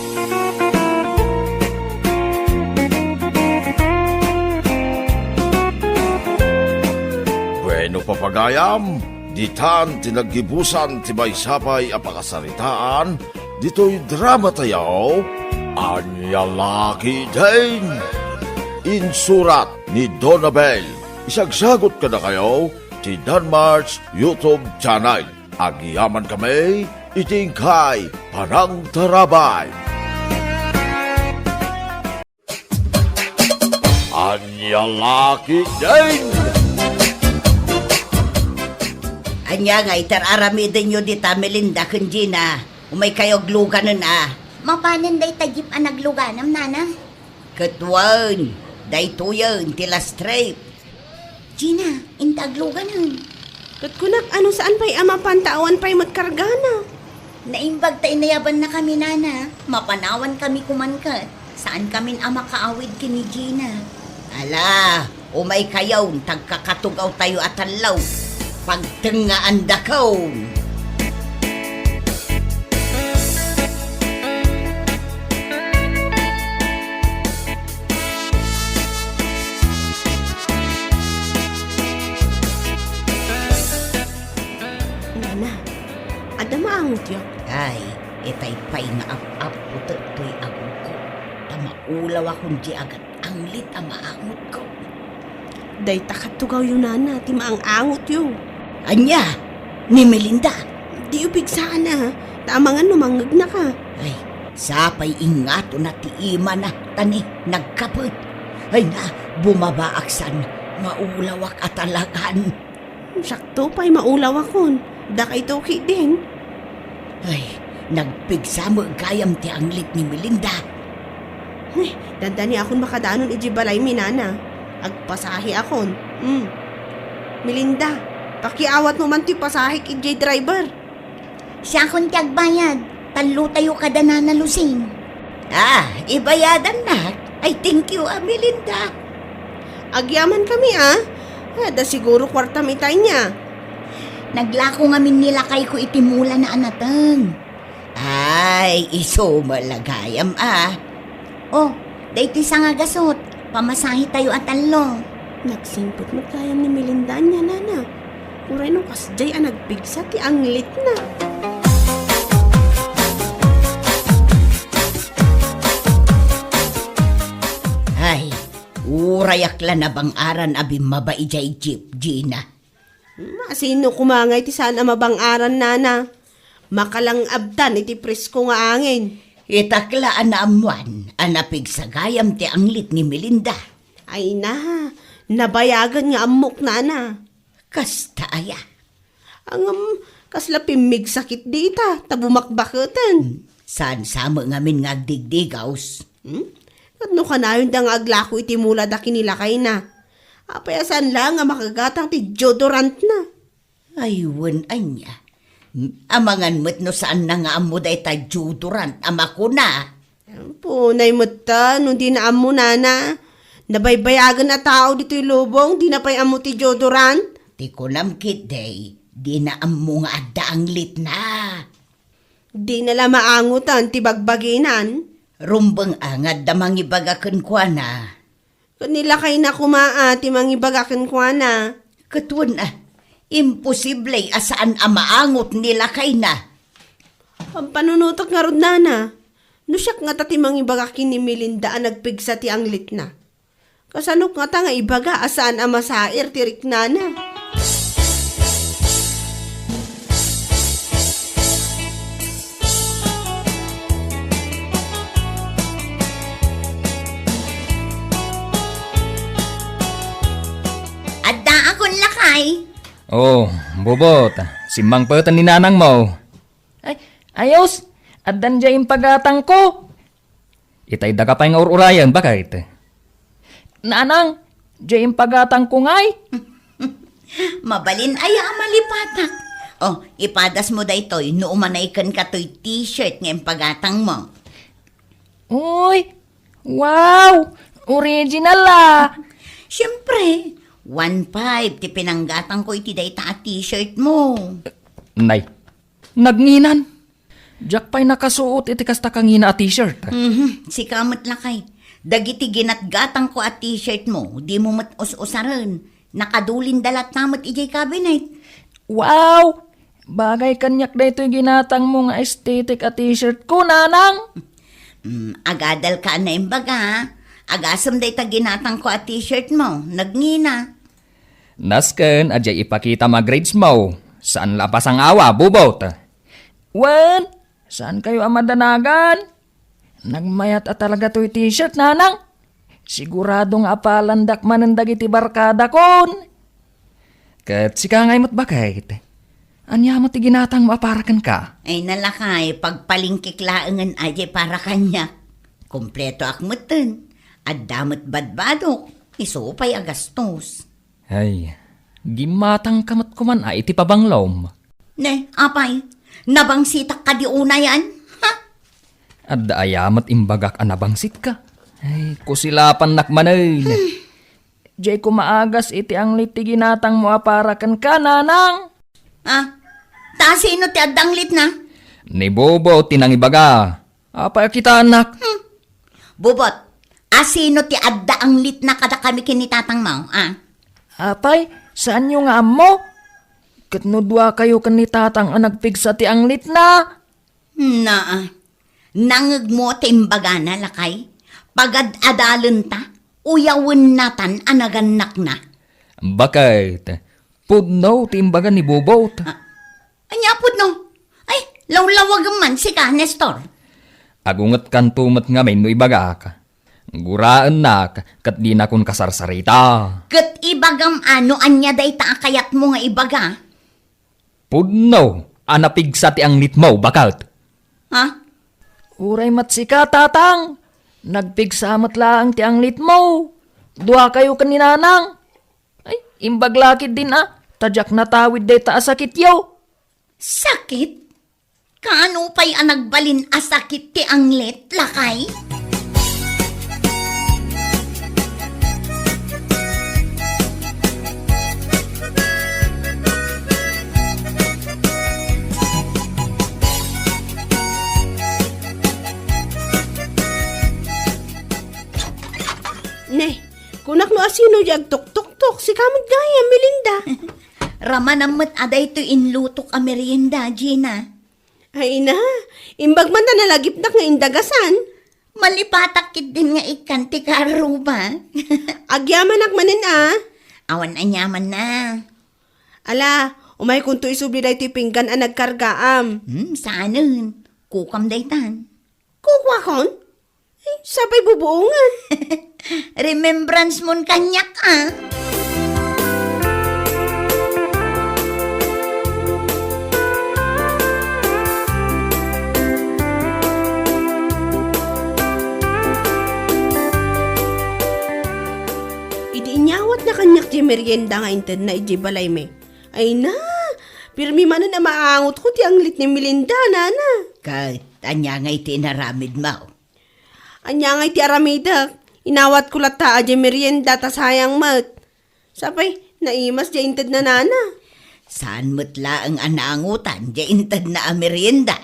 Bueno, papagayam, ditan ti naggibusan ti maysa pay a pakasaritaan ditoy drama tayo, Ania La Ketdin. Insurat ni Donabel. Isagsagut kadakayo ti Danmar's YouTube channel. Agyaman kami iti inkay panangtarabay. Ania La Ketdin! Ania nga itar-aramidenyo dita, Melinda ken Gina? Umaykayo agluganen a. Mapanen dayta jeep a nagluganem, nana? Ket wen, daytoyen ti last trip. Gina, inta agluganen. Ket kunak, ano, saan pay a mapan ta awan pay met kargana? Naimbag ta inayabannakami, nana. Mapanawankami koman ket. Saankamin a makaawid ken ni Gina. Ala, umaykayon, ta agkakatugawtayo a tallo. Pagtengngaandakon. Nana, adda maangotyo? Ay, itay pay nga ap-apputek toy agongko, ta maulawakon diay agat-anglit a maangotko. Dayta katugawyo, nana, ti maang-angotyo. Ania? Ni Melinda? Diyo pigsaan a, ta amangan no mangngegnaka. Ay, sapay ingatona ti imana, ta ni nagkapet. Ay na, bumabaak san, maulawak a talagan. Sakto pay maulawakon. Dakayto ketdin. Ay, nagpigsa met gayam ti anglit ni Melinda. Ay, dandani akon makadanon idiay balaymi, nana. Agpasahe akon. Mm. Melinda, pakiawatmo man ti pasahek idiay driver. Siakon ti agbayad. Tallotayo kada Nana Lucing. Ah, ibayadannak. Ay, thank you, a, Melinda. Agyamankami, a. Adda siguro kuartam ita inia. Naglako ngamin ni lakayko iti mulana a nateng. Ay, isu met la gayam, a. Oh, daytoy sangagasut, pamasahetayo a tallo. Nagsingpet met gayam ni Melinda ania, nana. Uray no kasdiay a nagpigsa ti anglitna. Prayak la nabang-aran a bimmaba idiay jeep, Gina. Hmm, asino koma ngay ti saan a mabang-aran, nana? Makalangabtan iti presko nga angin. Itak la a naammuan a napigsa gayam ti anglit ni Melinda. Ay na, nabayagen nga ammok, nana. Kasta aya? Ngem, kasla pimmigsa ketdi ita, ta bumakbaketen. Saan sa met ngamin nga agdigdigaws? Hmm? Ket no kanayon da nga aglako iti mula da ken ni lakayna, apay a saan laeng a makagatang ti deodorantna? Ay, wen ania. Amangan met no saanna nga ammo dayta deodorant a makuna. Punay met ta no dina ammo, nana. Nabaybayagen a tao ditoy lubong, dina pay ammo ti deodorant. Ti kunam ketdi, dina ammo nga adda anglitna. Dina la maangutan ti bagbaginan. Rumbeng a nga adda mangibaga kenkuana. Ket ni lakayna koma a ti mangibaga kenkuana. Ket wen a, imposible a saan a maangot ni lakayna. Pampanunotek ngarud, nana. No siak ngata ti mangibaga ken ni Melinda a nagpigsa ti anglitna, kasanok ngata nga ibaga a saan a masair ti riknana? Adda a kun lakay. Oh, Bubot, simmangpeten ni nanangmo. Ay, ayos! Addan diay impagatangko. Itay daka pay nga ur-urayen, baket? Nanang, diay impagatangko ngay. Mabalin aya a malipatak. Oh, ipadasmo daytoy no umanay kenka toy t-shirt nga impagatangmo. Uy, wow! Original a! Siyempre, one five ti pinanggatangko iti dayta a t-shirt mo. Nay, nagnginan. Diak pay nakasuot iti kasta kangina a t-shirt. Mhm, sika met lakay. Dagiti ginatgatangko a t-shirt mo, dimo met us-usaren. Nakadulinda latta met idiay cabinet. Wow! Bagay kaniak daytoy ginatangmo nga aesthetic a t-shirt ko, nanang. Mm, agadalka a naimbaga. Agasem dayta ginatangko a t-shirt mo. Nagngina. Nasken a diay ipakitam a grades mo. Saan la a pasangawa, Bubot? Wen, saankayo a madanagan? Nagmayat a talaga toy t-shirt, nanang. Sigurado nga apalandak manen dagiti barkadakon. Ket sika ngay met, baket? Ania met ti ginatangmo a para kenka? Ay, nalakay, pagpalingkik laengen a diay para kaniak. Kompletoak metten. Adda met badbadok, isu pay a gastos. Ay, gimmatangka met koman a iti pabanglom. Ne, apay, nabangsitak kadi unayan? Ha? Adda aya met imbagak a nabangsitka? Ay, kusilapannak manen. Hmm. Diay ko maagas iti anglit ti ginatangmo a para kenka, nanang. Ah, ta sino ti adda anglitna? Ni Bobo ti nangibaga. Apay a kitaennak? Hmm. Bubot, asino ti adda anglitna kadakami ken ni tatangmo, a? Apay, saanyo nga ammo? Ket no duakayo ken ni tatang a nagpigsa ti anglitna? Naa, nangegmo ti imbagana, lakay? Pagad-adalenta, uyawennatan a nagannakna. Baket, pudno ti imbaga ni Bobot. Ah, ania pudno? Ay, lawlawagem man sika, Nestor. Agungetkanto met ngamin no ibagak. Guraennak ket dinakon kasarsarita. Ket ibagam a no ania dayta a kayatmo nga ibaga. Pudno a napigsa ti anglitmo, baket. Ha? Uray met sika, tatang. Nagpigsa met laeng ti anglitmo. Duakayo ken ni nanang. Ay, imbag la ketdin a, ta diak natawid dayta a sakityo. Sakit? Kaano pay a nagbalin a sakit ti anglet, lakay? Ne, kunak no asino di agtuktoktok, sika met gayam, Melinda. Ramanam met a daytoy inlutok a merienda, Gina. Ay na, imbag man ta nalagipnak nga indagasan. Malipatak ketdin nga ikkan ti karruba. Agyamanak manen a. Awan aniamanna. Ala, umaykonto isubli daytoy pinggan a nagkargaam. Hmm, saanen. Kukam daytan. Kukuakon? Eh, sapay bubuongen. Remembrance mon kaniak, ah. Idi inyawatna kaniak diay merienda nga intedna idiay balaymi, ay na, pirmi manen a maangotko ti anglit ni Melinda, nana. Ket ania ngay ti inaramidmo? Ania ngay ti aramidek? Inawatko latta a diay merienda ta sayang met. Sapay, naimas diay intedna, nana. Saan met laeng a naangotan diay intedna a merienda?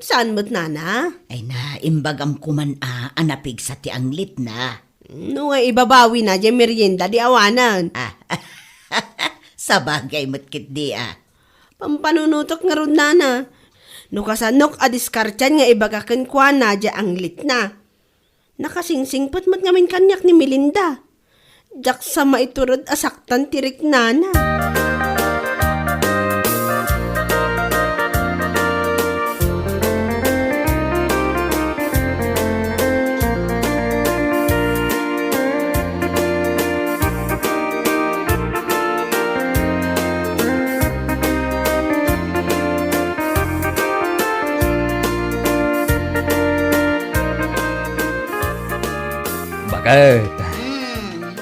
Saan met, nana? Ay na, imbagam koman a, a napigsa ti anglitna. No nga ibabawina diay merienda, di awanen. Ah, sabagay met ketdi a. Pampanunotek ngarud, nana. No kasanok a diskartian nga ibaga kenkuana diay anglitna. Nakasingsingpet met ngamin kaniak ni Melinda. Diak sa maitured a saktan ti riknana. Baket. Hmm.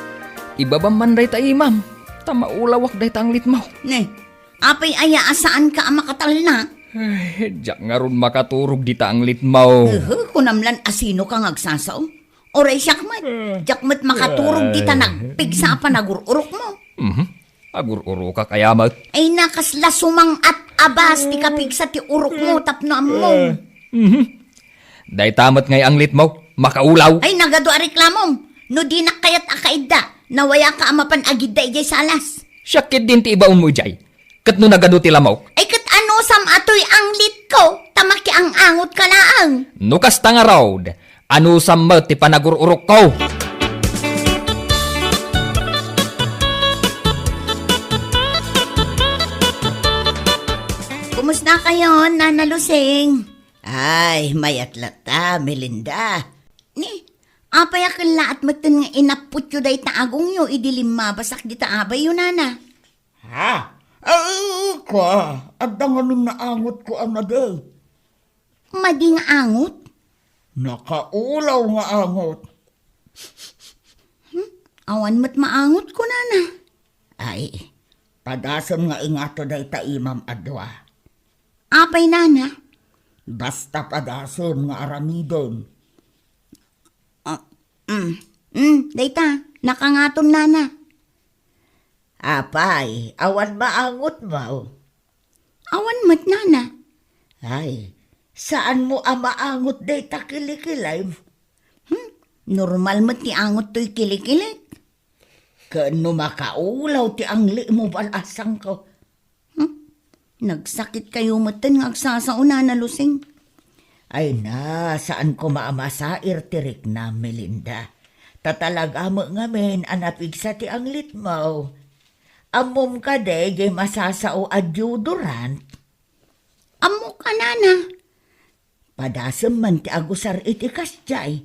Ibabam man dayta imam, ta maulawak dayta anglitmo. Ne, apay aya a saanka a makatalna? Ay, diak ngarud makaturog dita anglitmo. Ehe, kunam lan a sinoka nga agsasao. Uray siak met, diak met makaturog dita nagpigsa a panagur-urokmo. Mhm. Agur-urokak aya met? Ay na, kasla sumang-at a bas ti kapigsa ti urokmo tapno ammom. Eh, mhm. Dayta met ngay anglitmo, makaulaw. Ay, nagadu a reklamom. No dinak kayat a kaidda, nawayaka a mapan agidda idiay salas. Siak ketdin ti ibaonmo idiay. Ket no nagadu ti lamok? Ay, ket anusam a toy anglitko, ta makiang-angotka laeng. No kasta ngarud, anusam met ti panagur-urokko. Kumusta kayon, Nana Lusing? Ay, mayat latta, Melinda. Ni, apay a kellaat metten nga inapputyo dayta agongyo idi limmabasak dita abayyo, nana? Ha? Ay, kua, adda ngamin naangotko a madi. Madi nga angot? Nakaulaw nga angot. Hmm? Awan met maangotko, nana. Ay, padasem nga ingato dayta imam a dua. Apay, nana? Basta padasem nga aramidem. Ah, mm, mm, dayta, nakangatom, nana. Apay, awan maangotmo? Awan met, nana. Ay, saanmo a maangot dayta kilikilem? Hmm, normal met ti angot toy kilikilek. Ken no makaulaw ti anglimo, bal-asangko. Hmm? Nagsakit kayo metten nga agsasao, Nana Lusing. Ay na, saan koma a masair ti riknam, Melinda. Ta talaga met ngamin a napigsa ti anglitmo. Ammom kadi jay masasao a deodorant? Ammok a, nana. Padasem man ti agusar iti kasdiay.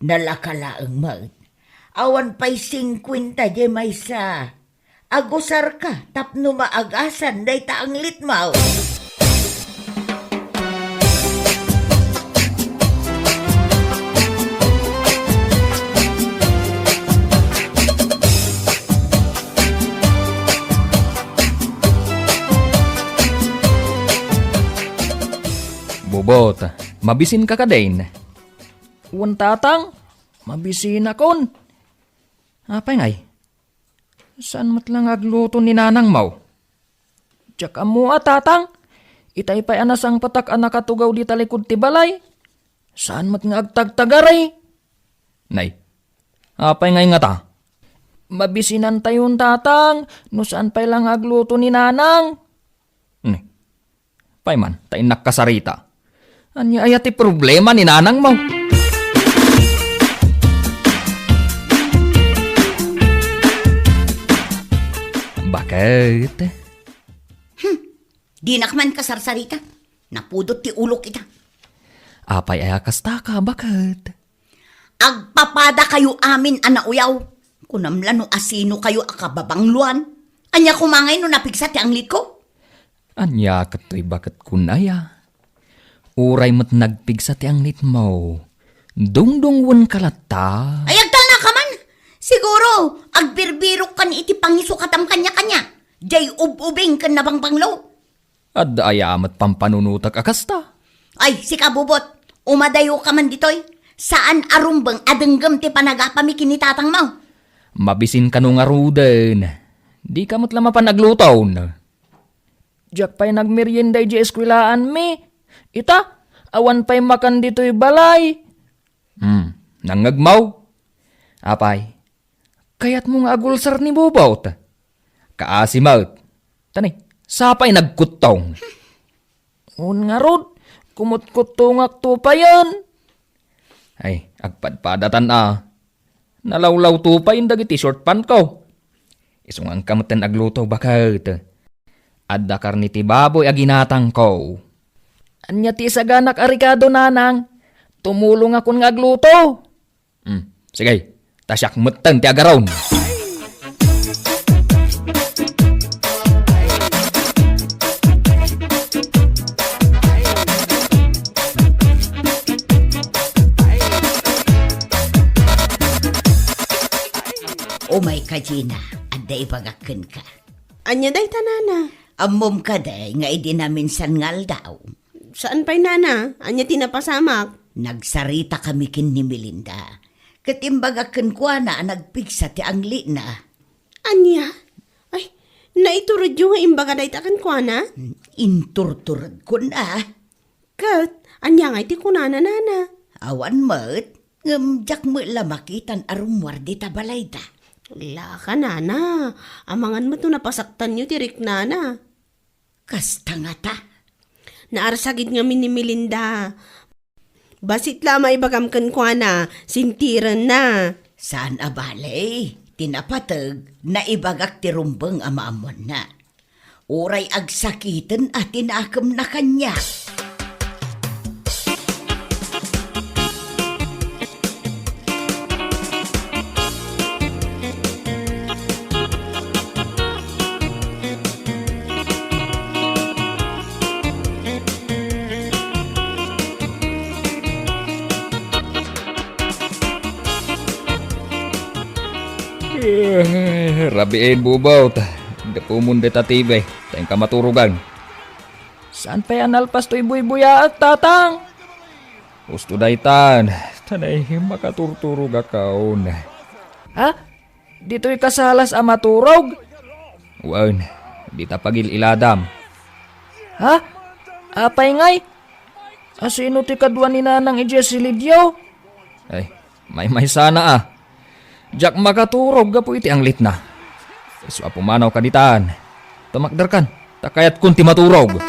Nalaka laeng met. Awan pay singkuenta diay maysa. Agusarka tapno maagasan dayta anglitmo. Bubot, mabisinka kadin? Wen, tatang, mabisinakon. Apay ngay? Saan met la nga agluto ni nanangmo? Diak ammo a, tatang. Itay pay a nasangpetak a nakatugaw dita likud ti balay. Saan met nga agtagtagari? Nay, apay ngay ngata? Mabisinantayon, tatang, no saan pay la nga agluto ni nanang. Ni, pay man, ta innak kasarita. Ania aya ti problema ni nanangmo? Baket? Dinak man kasarsarita. Napudot ti ulok ita. Apay aya kastaka, baket? Agpapadakayo amin a nauyaw. Kunam la no asino kayo a kababangloan. Ania koma ngay no napigsa ti anglitko? Ania ket toy baket kun aya? Uray met nagpigsa ti anglitmo, dungdungwenka latta. Ay, agtalnaka man! Siguro, agbirbirokan iti pangisukatam kaniakania. Diay ub-ubing ken nabangbanglo. Adda aya met pampanunotek a kasta? Ay, sika, Bubot, umadayoka man ditoy. Saan a rumbeng a denggem ti panagapami ken ni tatangmo. Mabisin kano ngaruden. Dika met la mapan agluton. Diak pay nagmerienda idiay eskuelaanmi. Ita, awan pay makan ditoy balay. Hmm, nangngegmo? Apay, kayatmo nga agulsar ni Bubot? Kaasi met. Tani, sapay nagkuttong. Un ngarud, kumutkuttongak to payen. Ay, agpadpadatan a. Nalawlawto pay dagiti short pantko. Isunganka metten agluto, baket. Adda karne ti baboy a ginatangko. Ania ti isaganak a rekado, nanang? Tumulongakon nga agluto. Hmm, sige. Ta siak metten ti agaron. Umayka, Gina, adda ibagak kenka. Ania dayta, nana? Ammom kadi nga idi naminsan nga aldaw? Saan pay, nana? Ania ti napasamak? Nagsaritakami ken ni Melinda. Ket imbagak kenkuana a nagpigsa ti anglina. Ania? Ay, naituredyo nga imbaga dayta kenkuana? Inturturedkon a. Ket, ania ngay ti kunana, nana? Awan met, ngem diak met la makitan a rummuar dita balayda. Laka, nana, amangan met no napasaktanyo ti riknana. Kasta ngata? Naarsagid ngamin ni Melinda. Bassit la a maibagam kenkuana, sintirenna. Saan a bale, ti napateg, naibagak ti rumbeng a maammoanna. Uray agsakiten a ti nakemna kaniak. Eh, rabiin, Bubot. Gapumon dita T V, ta inka maturogan. Saan pay a nalpas toy buybuyaat, Tatang? Husto daytan, ta nay makaturturogakon. Ha? Ditoy kasalas a maturog? Wen, dita pagil-iladam. Ha? Apay ngay? Asino ti kadua ni Nanang idiay silidyo? Ay, maymaysana a. Diak makaturog gapu iti anglitna. Isu a pumanawka ditan. Tumakderkan, ta kayatkon ti maturog.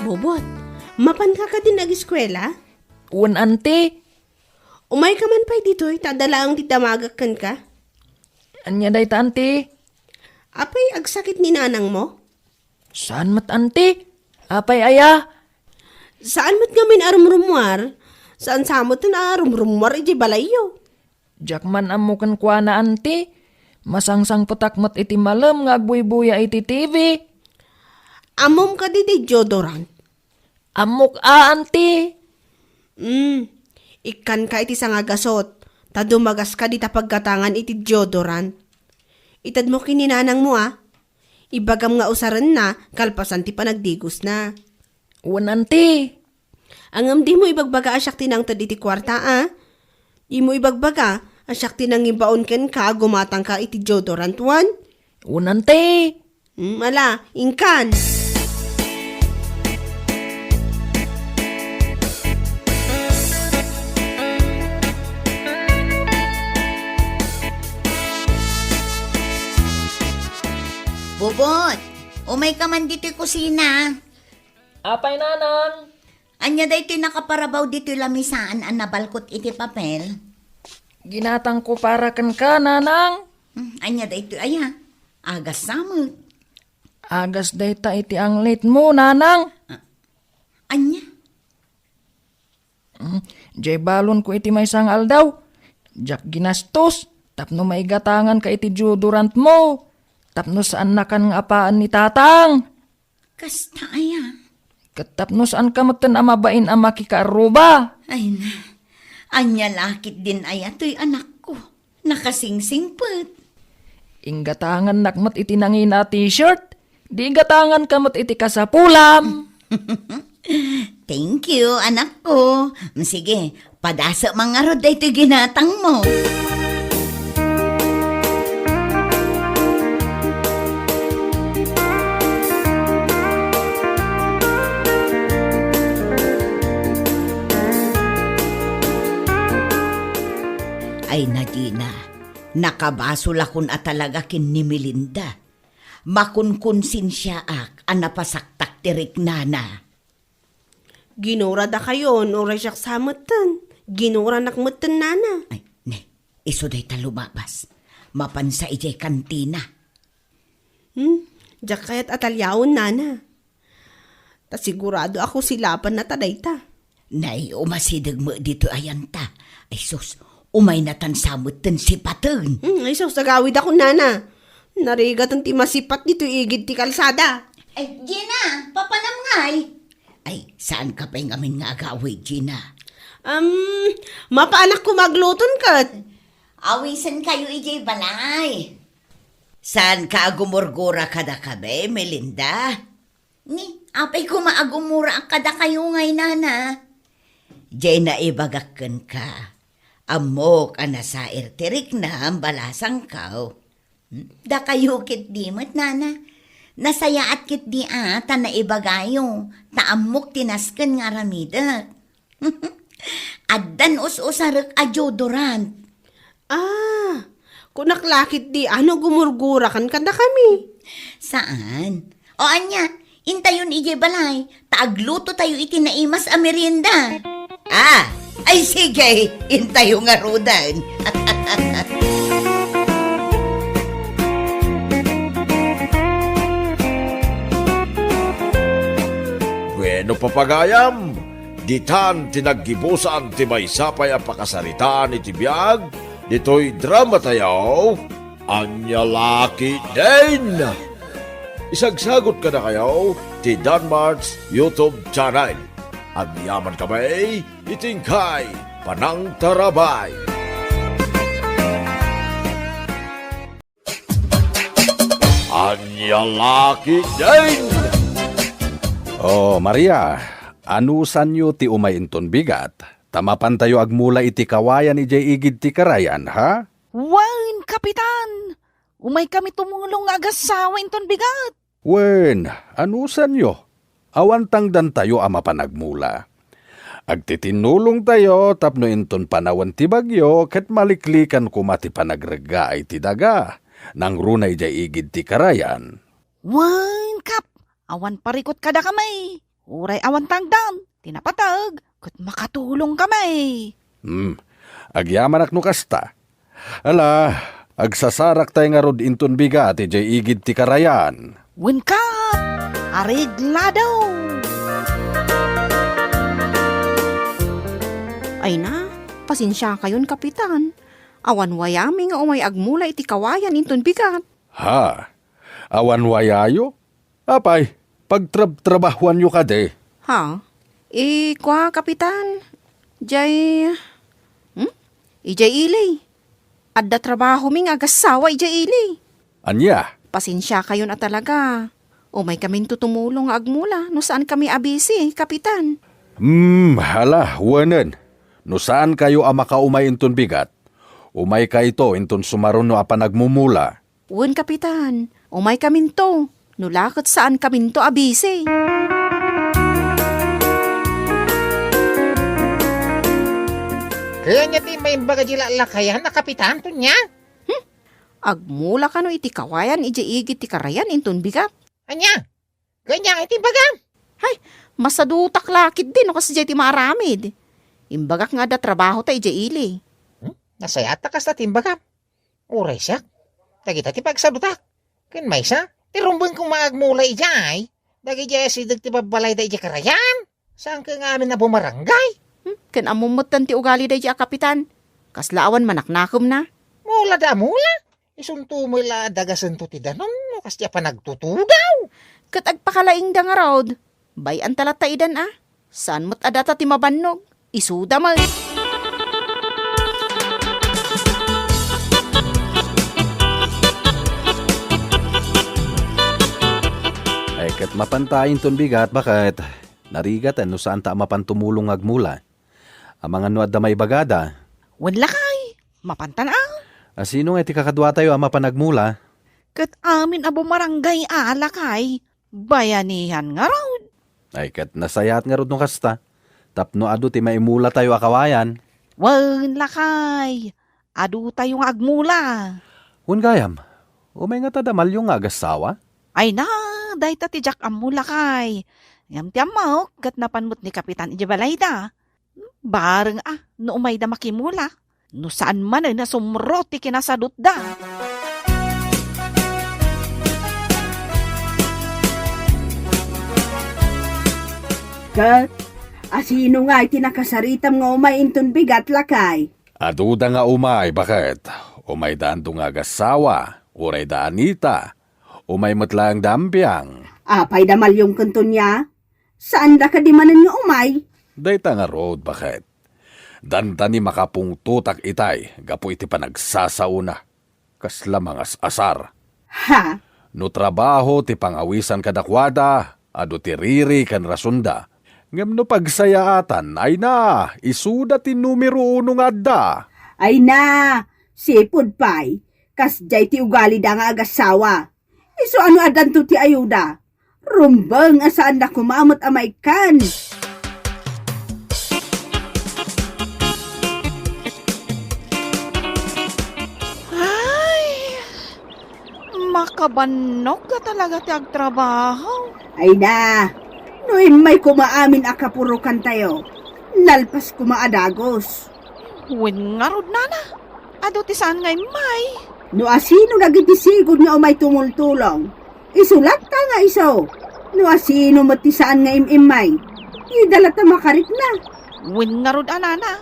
Bobot, mapanka kadin agiskuela? Wen, anti. Umayka man pay ditoy, ta adda laeng ti damagek kenka. Ania dayta, anti? Apay, agsakit ni nanangmo? Saan met, anti? Apay aya? Saan met ngamin a rumrummuar? Saan sa met a rumrummuar idiay balayyo? Diak man ammo kenkuana, anti. Masangsangpetak met iti malem nga agbuybuya iti T V. Ammom kadi ti deodorant? Ammok a, anti. Mm, ikkanka iti sangagasut, ta dumagaska dita paggatangan iti deodorant. Itedmo ken ni nanangmo, a. Ibagam nga usarenna kalpasan ti panagdigosna. Wen, anti. Ngem dimo ibagbaga a siak ti nangted iti kuarta, a. Dimo ibagbaga a siak ti nangibaon kenka a gumatangka iti deodorant, wen? Wen, anti. Mm, ala, inkan. Bubot, umayka man ditoy kusina. Apay, Nanang? Ania daytoy nakaparabaw ditoy lamisaan a nabalkot iti papel? Ginatangko para kenka, Nanang. Hmm, ania daytoy aya? Agas sa met. Agas dayta iti anglitmo, Nanang. Ah, ania? Mm, diay balonko iti maysa nga aldaw, diak ginastos tapno maigatanganka iti deodorantmo, tapno saannakan nga apaen ni Tatang. Kasta aya? Ket tapno saanka metten a mabain a makikaarruba. Ay na, ania la ketdin aya toy, anakko? Nakasingsingpet. Inggatangannak met iti nangina a t-shirt. Di igatanganka met iti kasapulam. Thank you, anakko. Sige, padasem man ngarud daytoy ginatangmo. Ay, Nadina, nakabasolakon a talaga ken ni Melinda. Makunkonsensiaak a napasaktak ti riknana. Ginuradakayon, uray siak sa metten. Ginuranak metten, Nana. Ay, ne, isu dayta lumabas. Mapansa idiay kantina. Hmm, diak kayat a taliawen, Nana. Ta sigurado a kusilapanna ta dayta. Nay, umasideg met ditoy ayanta. Ay sus, umaynatan sa metten sipaten. Hmm, ay sus, agawidakon, Nana. Narigaten ti masipat ditoy igid ti kalsada. Ay, Gina, papanam ngay? Ay, saanka pay ngamin nga agawid, Gina? Um, mapaanakko magluton ket. Awisenkayo idiay balay. Saanka a gumurgura kadakami, Melinda? Ni, apay koma a gumuraak kadakayo ngay, Nana? Diay naibagak kenka. Ammok a nasair ti riknam, balasangko. Hmm? Dakayo ketdi met, Nana. Nasayaat ketdi a ta naibagayo, ta ammok ti nasken nga aramidek. Addan us-usarek a deodorant. Ah, kunak la ketdi a no gumurgurakan kadakami. Saan? O ania, intayon idiay balay, ta aglutotayo iti naimas a merienda. Ah, ay sige, intayo ngaruden. Bueno, papagayam, ditan ti naggibusan ti maysa pay a pakasaritaan iti biag ditoy dramatayo, Ania La Ketdin. Isagsagut kadakayo ti Danmart's YouTube channel. Agyamankami iti inkay panangtarabay. Ania La Ketdin! Oh, Maria, anusanyo ti umay inton bigat, ta mapantayo agmula iti kawayan idiay igid ti karayan, ha? Wen, Kapitan! Umaykami tumulong nga agassawa inton bigat. Wen, anusanyo? Awan tangdantayo a mapan agmula. Agtitinnulongtayo tapno inton panawen ti bagyo ket maliklikan koma ti panagreggaay ti daga, nangruna idiay igid ti karayan. Wen, Kap, awan parikut kadakami. Uray awan tangdan, ti napateg, ket makatulongkami. Hmm, agyamanak no kasta. Ala, agsasaraktayo ngarud inton bigat idiay igid ti karayan. Wenka, areglado! Ay na, pasensiakayon, Kapitan. Awan wayami nga umay agmula iti kawayan inton bigat. Ha? Awan wayayo? Apay, pagtrabtrabahuanyo kadi? Ha? Eh, kua, Kapitan. Jay, hmm? Ijay ili. Adda trabahomi nga agassawa ijay ili. Ania? Pasensiakayon a talaga. Umaykaminto tumulong nga agmula no saankami a busy, Kapitan. Hmm, hala, wenen. No saankayo a makaumay inton bigat, umaykayto inton sumaruno a panagmumula. Wen, Kapitan, umaykaminto, no la ket saankaminto a busy. Kayatyo ti maimbag a di laklakayan a Kapitan, Tonia? Hmm? Agmula kano iti kawayan idiay igid ti karayan inton bigat. Ania? Ania iti imbagam? Hay, masadutak la ketdi no kasdiay ti maaramid. Imbagak nga adda trabahota idiay ili. Hmm? Nasayaat ta kasta ti imbagam. Uray siak, dagita ti pagsadutak. Ken maysa, ti rumbeng koma nga agmula idiay, dagidiay asideg ti babbalayda idiay karayan. Saan koma amin a bumaranggay? Hmm, ken ammom metten ti ugali daydiay a kapitan. Kasla awan manaknakemna. Mula da a mula. Isunto met la a dagasento ti danum no kasdi a panagtutugaw. Ket agpakalaingda ngarud. Bay-anta latta idan a. Saan met a data ti mabannog. Isuda met. Ay, ket mapanta inton bigat, baket? Narigat no saanta a mapan tumulong nga agmula. Amangan no adda maibagada. Wen lakay, mapantan a. A, sino nga iti kakaduatayo a mapan agmula? Ket amin a bumaranggay a lakay, bayanihan ngarud. Ay, ket nasayaat ngarud no kasta. Tapno adu ti maimulatayo a kawayan. Wen lakay, adutayo nga agmula. Wen gayam, umay ngata da Malyong nga agassawa? Ay na, dayta ti diak ammo lakay. Ngem ti ammok, ket napan met ni Kapitan idiay balayda. Bareng a, no umayda makimula. No saan manen a sumro ti kinasadutda. Ket, asino nga iti nakasaritam nga umay inton bigat, lakay? Aduda nga umay, baket? Umayda Ando nga agassawa, uray da Anita, umay met laeng da Ampiang. Apay da Malyong ken Tonia? Saanda kadi manen nga umay? Dayta ngarud, baket? Dandani makapungtotak itay gapu iti panagsasaona. Kasla mangas-asar. Ha? No trabaho ti pangawisan kadakuada, adu ti riri ken rasonda. Ngem no pagsayaatan, ay na, isuda ti numero uno nga adda. Ay na, sipud pay, kasdiay ti ugalida nga agassawa. Isu a no addanto ti ayuda, rumbeng a saanda koma met a maikkan. Ay, makabannog a talaga ti agtrabaho. Ay na, no immay koma amin a kapurokantayo, nalpas koma a dagus. Wen ngarud, nana, adu ti saan nga immay. No asino dagiti sigud nga umay tumultulong, isu latta nga isu. No asino met ti saan nga im-immay, dida latta makaripna. Wen ngarud a, nana,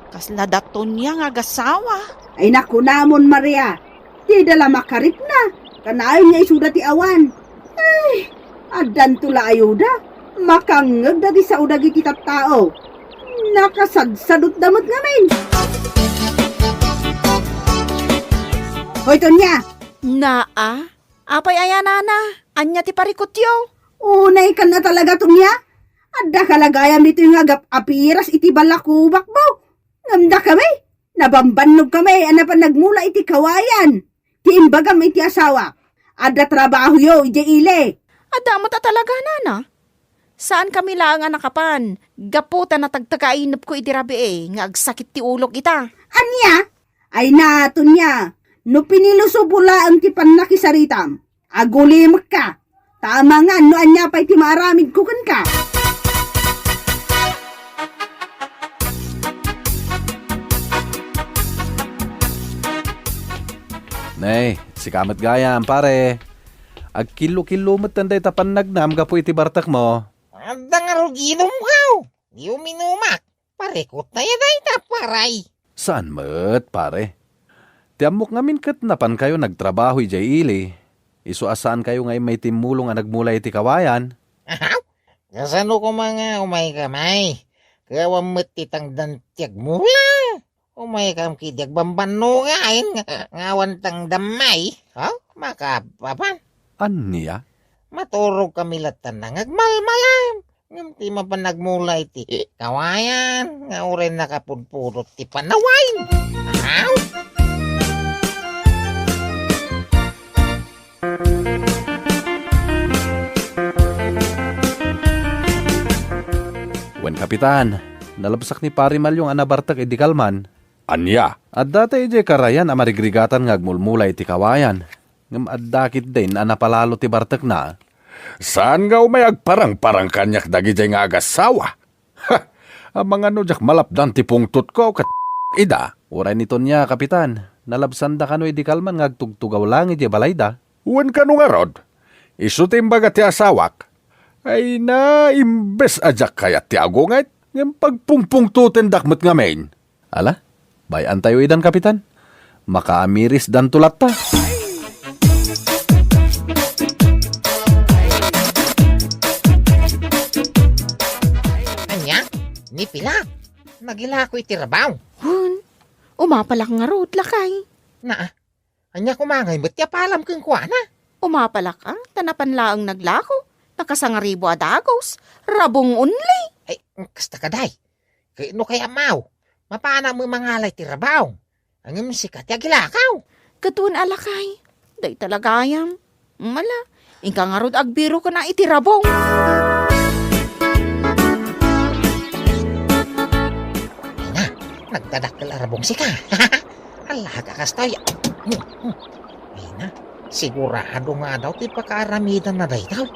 kasla da Tonia nga agassawa. Ay, nakunamon, Maria, dida la makaripna, kanayon nga isuda ti awan. Ay, addanto la ayuda, makangngegda ti sao dagiti tattao. Nakasadsadutda met ngamin. Hoy, Tonia! Naa, apay aya, nana? Ania ti parikutyo? Unaykan a talaga, Tonia. Adda ka la gayam ditoy nga agap-apiras iti balakubakmo. Ngem dakami, nabambannogkami a napan nagmula iti kawayan. Ti imbagam iti asawak, adda trabahoyo idiay ili. Adda met a talaga, nana. Saankami laeng a nakapan, gapu ta natagtag a inepko iti rabii nga agsakit ti ulok ita. Ania? Ay na, Tonia, no pinilusopo laeng ti pannakisaritam, agulimekka, ta amangan no ania pay ti maaramidko kenka. Nay, sika met gayam, pare. Agkillo-killo metten dayta pannagnam gapu iti bartekmo. Adda ngarud inumko. Di uminumak. Parikut tayo dayta, paray. Saan met, pare? Ti ammok ngamin ket napankayo nagtrabaho idiay ili. Isu a saankayo nga immay timmulong a nagmula iti kawayan. Ahaw? Kasano koma nga umaykami? Ket awan met ti tangdan ti agmula. Umaykam ketdi agbambanno nga ayan nga, nga awan tangdam may. Ha? Makapapan? Ania? Maturogkami latta nga agmalmalam. Ngem ti mapan nagmula iti kawayan nga uray nakapudpudot ti panawen. Aw! Wen, Kapitan, nalabsak ni Pari Malyong a nabartek idi kalman. Ania? Adda tay idiay karayan a marigrigatan nga agmulmula iti kawayan. Ngem adda ketdin a napalalo ti bartekna. Saan nga umay agparangparang kaniak dagidiay nga agassawa? Ha! Amangan no diak malapdan ti pungtotko ket ida. Uray ni Tonia, Kapitan, nalabsanda kano idi kalman nga agtugtugaw laeng idiay balayda. Wen kano ngarud, isu ti imbaga ti asawak. Ay na, imbes a diak kayat ti agunget, ngem pagpungpungtotendak met ngamin. Ala, bay-antayo idan, Kapitan. Makaamirisdanto latta. Ania? Ni Pilar, nagilako iti rabaw. Hun, umapalak ngarud, lakay. Naa, ania koma ngay met ti apalam kenkuana? Umapalak a, ta napan laeng naglako. Nakasangaribo a dagos, rabong only. Ay, kasta kadi. Ket no kayatmo, mapanak met mangala iti rabaw. Ngem sika ti agilakaw. Ket wen a, lakay, dayta la gayam. Ala, inka ngarud agbirokna iti rabong. Ay na, nagdadakkel a rabong sika. Ala, kakastoy. Ay na, sigurado nga daw ti pakaaramidanna daytoy.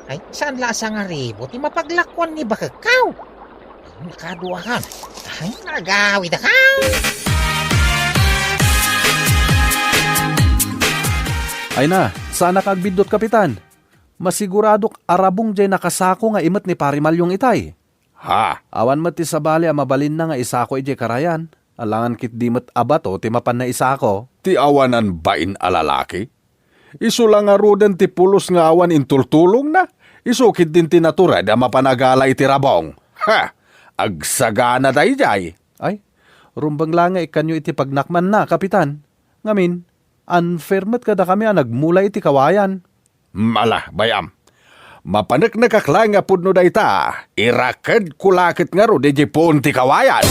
Ay, saan la a sangaribo ti mapaglakuan ni bakekko? Nakaduakan. Ay, nagawidakon. Ay na, saanak agbiddut, Kapitan. Masiguradok a rabong diay nakasako nga imet ni Pari Malyong itay. Ha? Awan met ti sabali a mabalinna nga isako idiay karayan. Alangan ketdi met a bato ti mapanna isako. Ti awanan bain a lalaki? Isu la ngaruden ti pulos nga awan intultulongna. Isu ketdin ti natured a mapan agala iti rabong. Ha! Agsagana daydiay. Ay, rumbeng la nga ikkanyo iti pagnakmanna, Kapitan. Ngamin, unfair met kadakami a nagmula iti kawayan. Ala, bay-am. Mapaneknekak laeng nga pudno dayta, irakedko la ket ngarud idiay puon ti kawayan.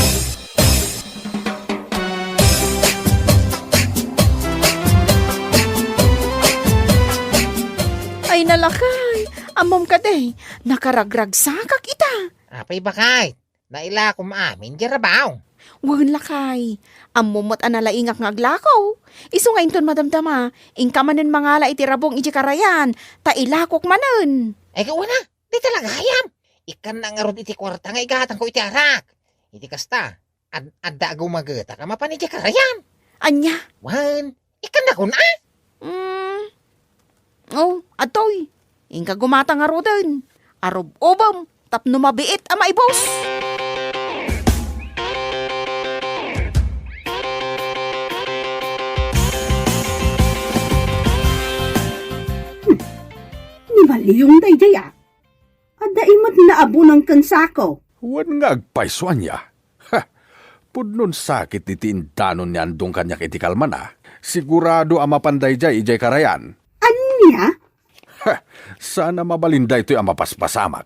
Ay, nalakay, ammom kadi, nakaragragsakak ita. Apay, bakay? Nailakom amin diay rabaw. Wen, lakay. Ammom met a nalaingak nga aglako. Isu nga inton madamdama, inka manen mangala iti rabong idiay karayan, ta ilakok manen. Ay, wen a, dayta la gayam. Ikkannak ngarud iti kuarta nga igatangko iti arak. Iti kasta, ad-, adda agumagetak a mapan idiay karayan. Ania? Wen, ikkannak, a? Mm. Oh, adtoy. Inka gumata ngaruden. Arub-ubem tapno mabiit a maibus. Hmm. Ni Malyong daydiay a. Adda imet nga abunang ken sako. Wen nga agpayso ania? Ha! Pudnon sakit iti indanon ni Andong kaniak iti kalmana. Sigurado a mapan daydiay idiay karayan. Ania? Ha! Saan a mabalin daytoy a mapaspasamak.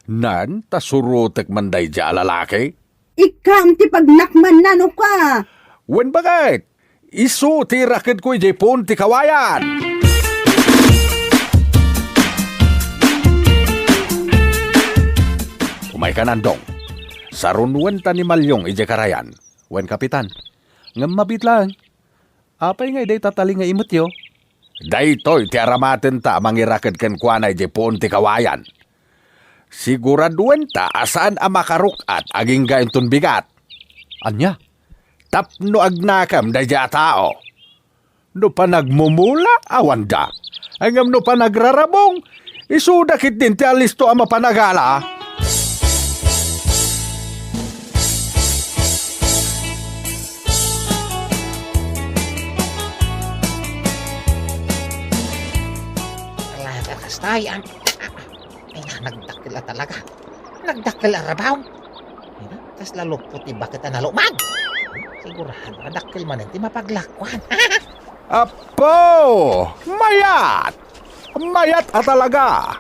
Nan, ta surotek man daydiay a lalaki. Ikkaam ti pagnakmanna no ka. Wen, baket? Isu ti irakedko idiay puon ti kawayan. Umaykan, Andong. Sarunwenta ni Malyong idiay karayan. Wen, Kapitan. Ngem mabiit laeng. Apay nga idiay tatali nga imetyo? Daytoy ti aramatenta a mangiraked kenkuana idiay puon ti kawayan. Siguraduenta a saan a makaruk-at agingga inton bigat. Ania? Tapno agnakem daydiay a tao. No panagmumula, awanda. Ngem no panagrarabong, isuda ketdin ti alisto a mapanagala. Ala, kastay, am-, Ay na, nagdakkel a talaga. Nagdakkel a rabaw. Ay na, kasla lupot ti baket a nalumag. Sigurado a dakkel manen ti mapaglakuan. Apo! Mayat! Mayat a talaga!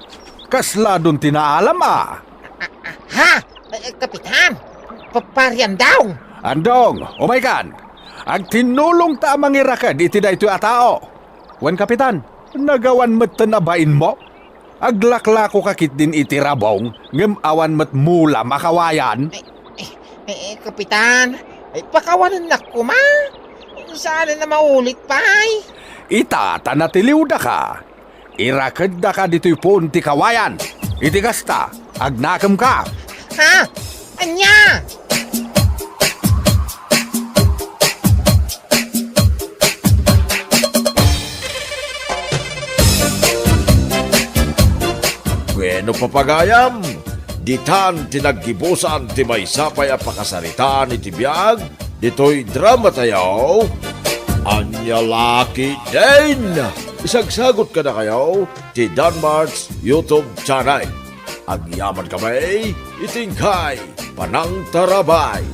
Kasla don ti naalam a. Ha? Eh, Kapitan! Pa-, Pari Andong! Andong, umaykan! Agtinnulongta a mangiraked iti daytoy a tao. Wen, Kapitan, nagawan metten a bainmo? Aglaklakoka ketdin iti rabong, ngem awan met mulam a kawayan. Eh, eh, eh, Kapitan, Ay, pakawanennak koma. Saan a maulit pay? Ita ta natiliwdaka. Irakeddaka ditoy puon ti kawayan. Iti kasta, agnakemka. Ha? Ania? Bueno, papagayam, ditan ti naggibusan ti maysa pay a pakasaritaan iti biag ditoy drama tayo. Ania la ketdin? Isagsagot kadakayo ti Danmart's YouTube channel. Agyaman kami iti inkay panangtarabay.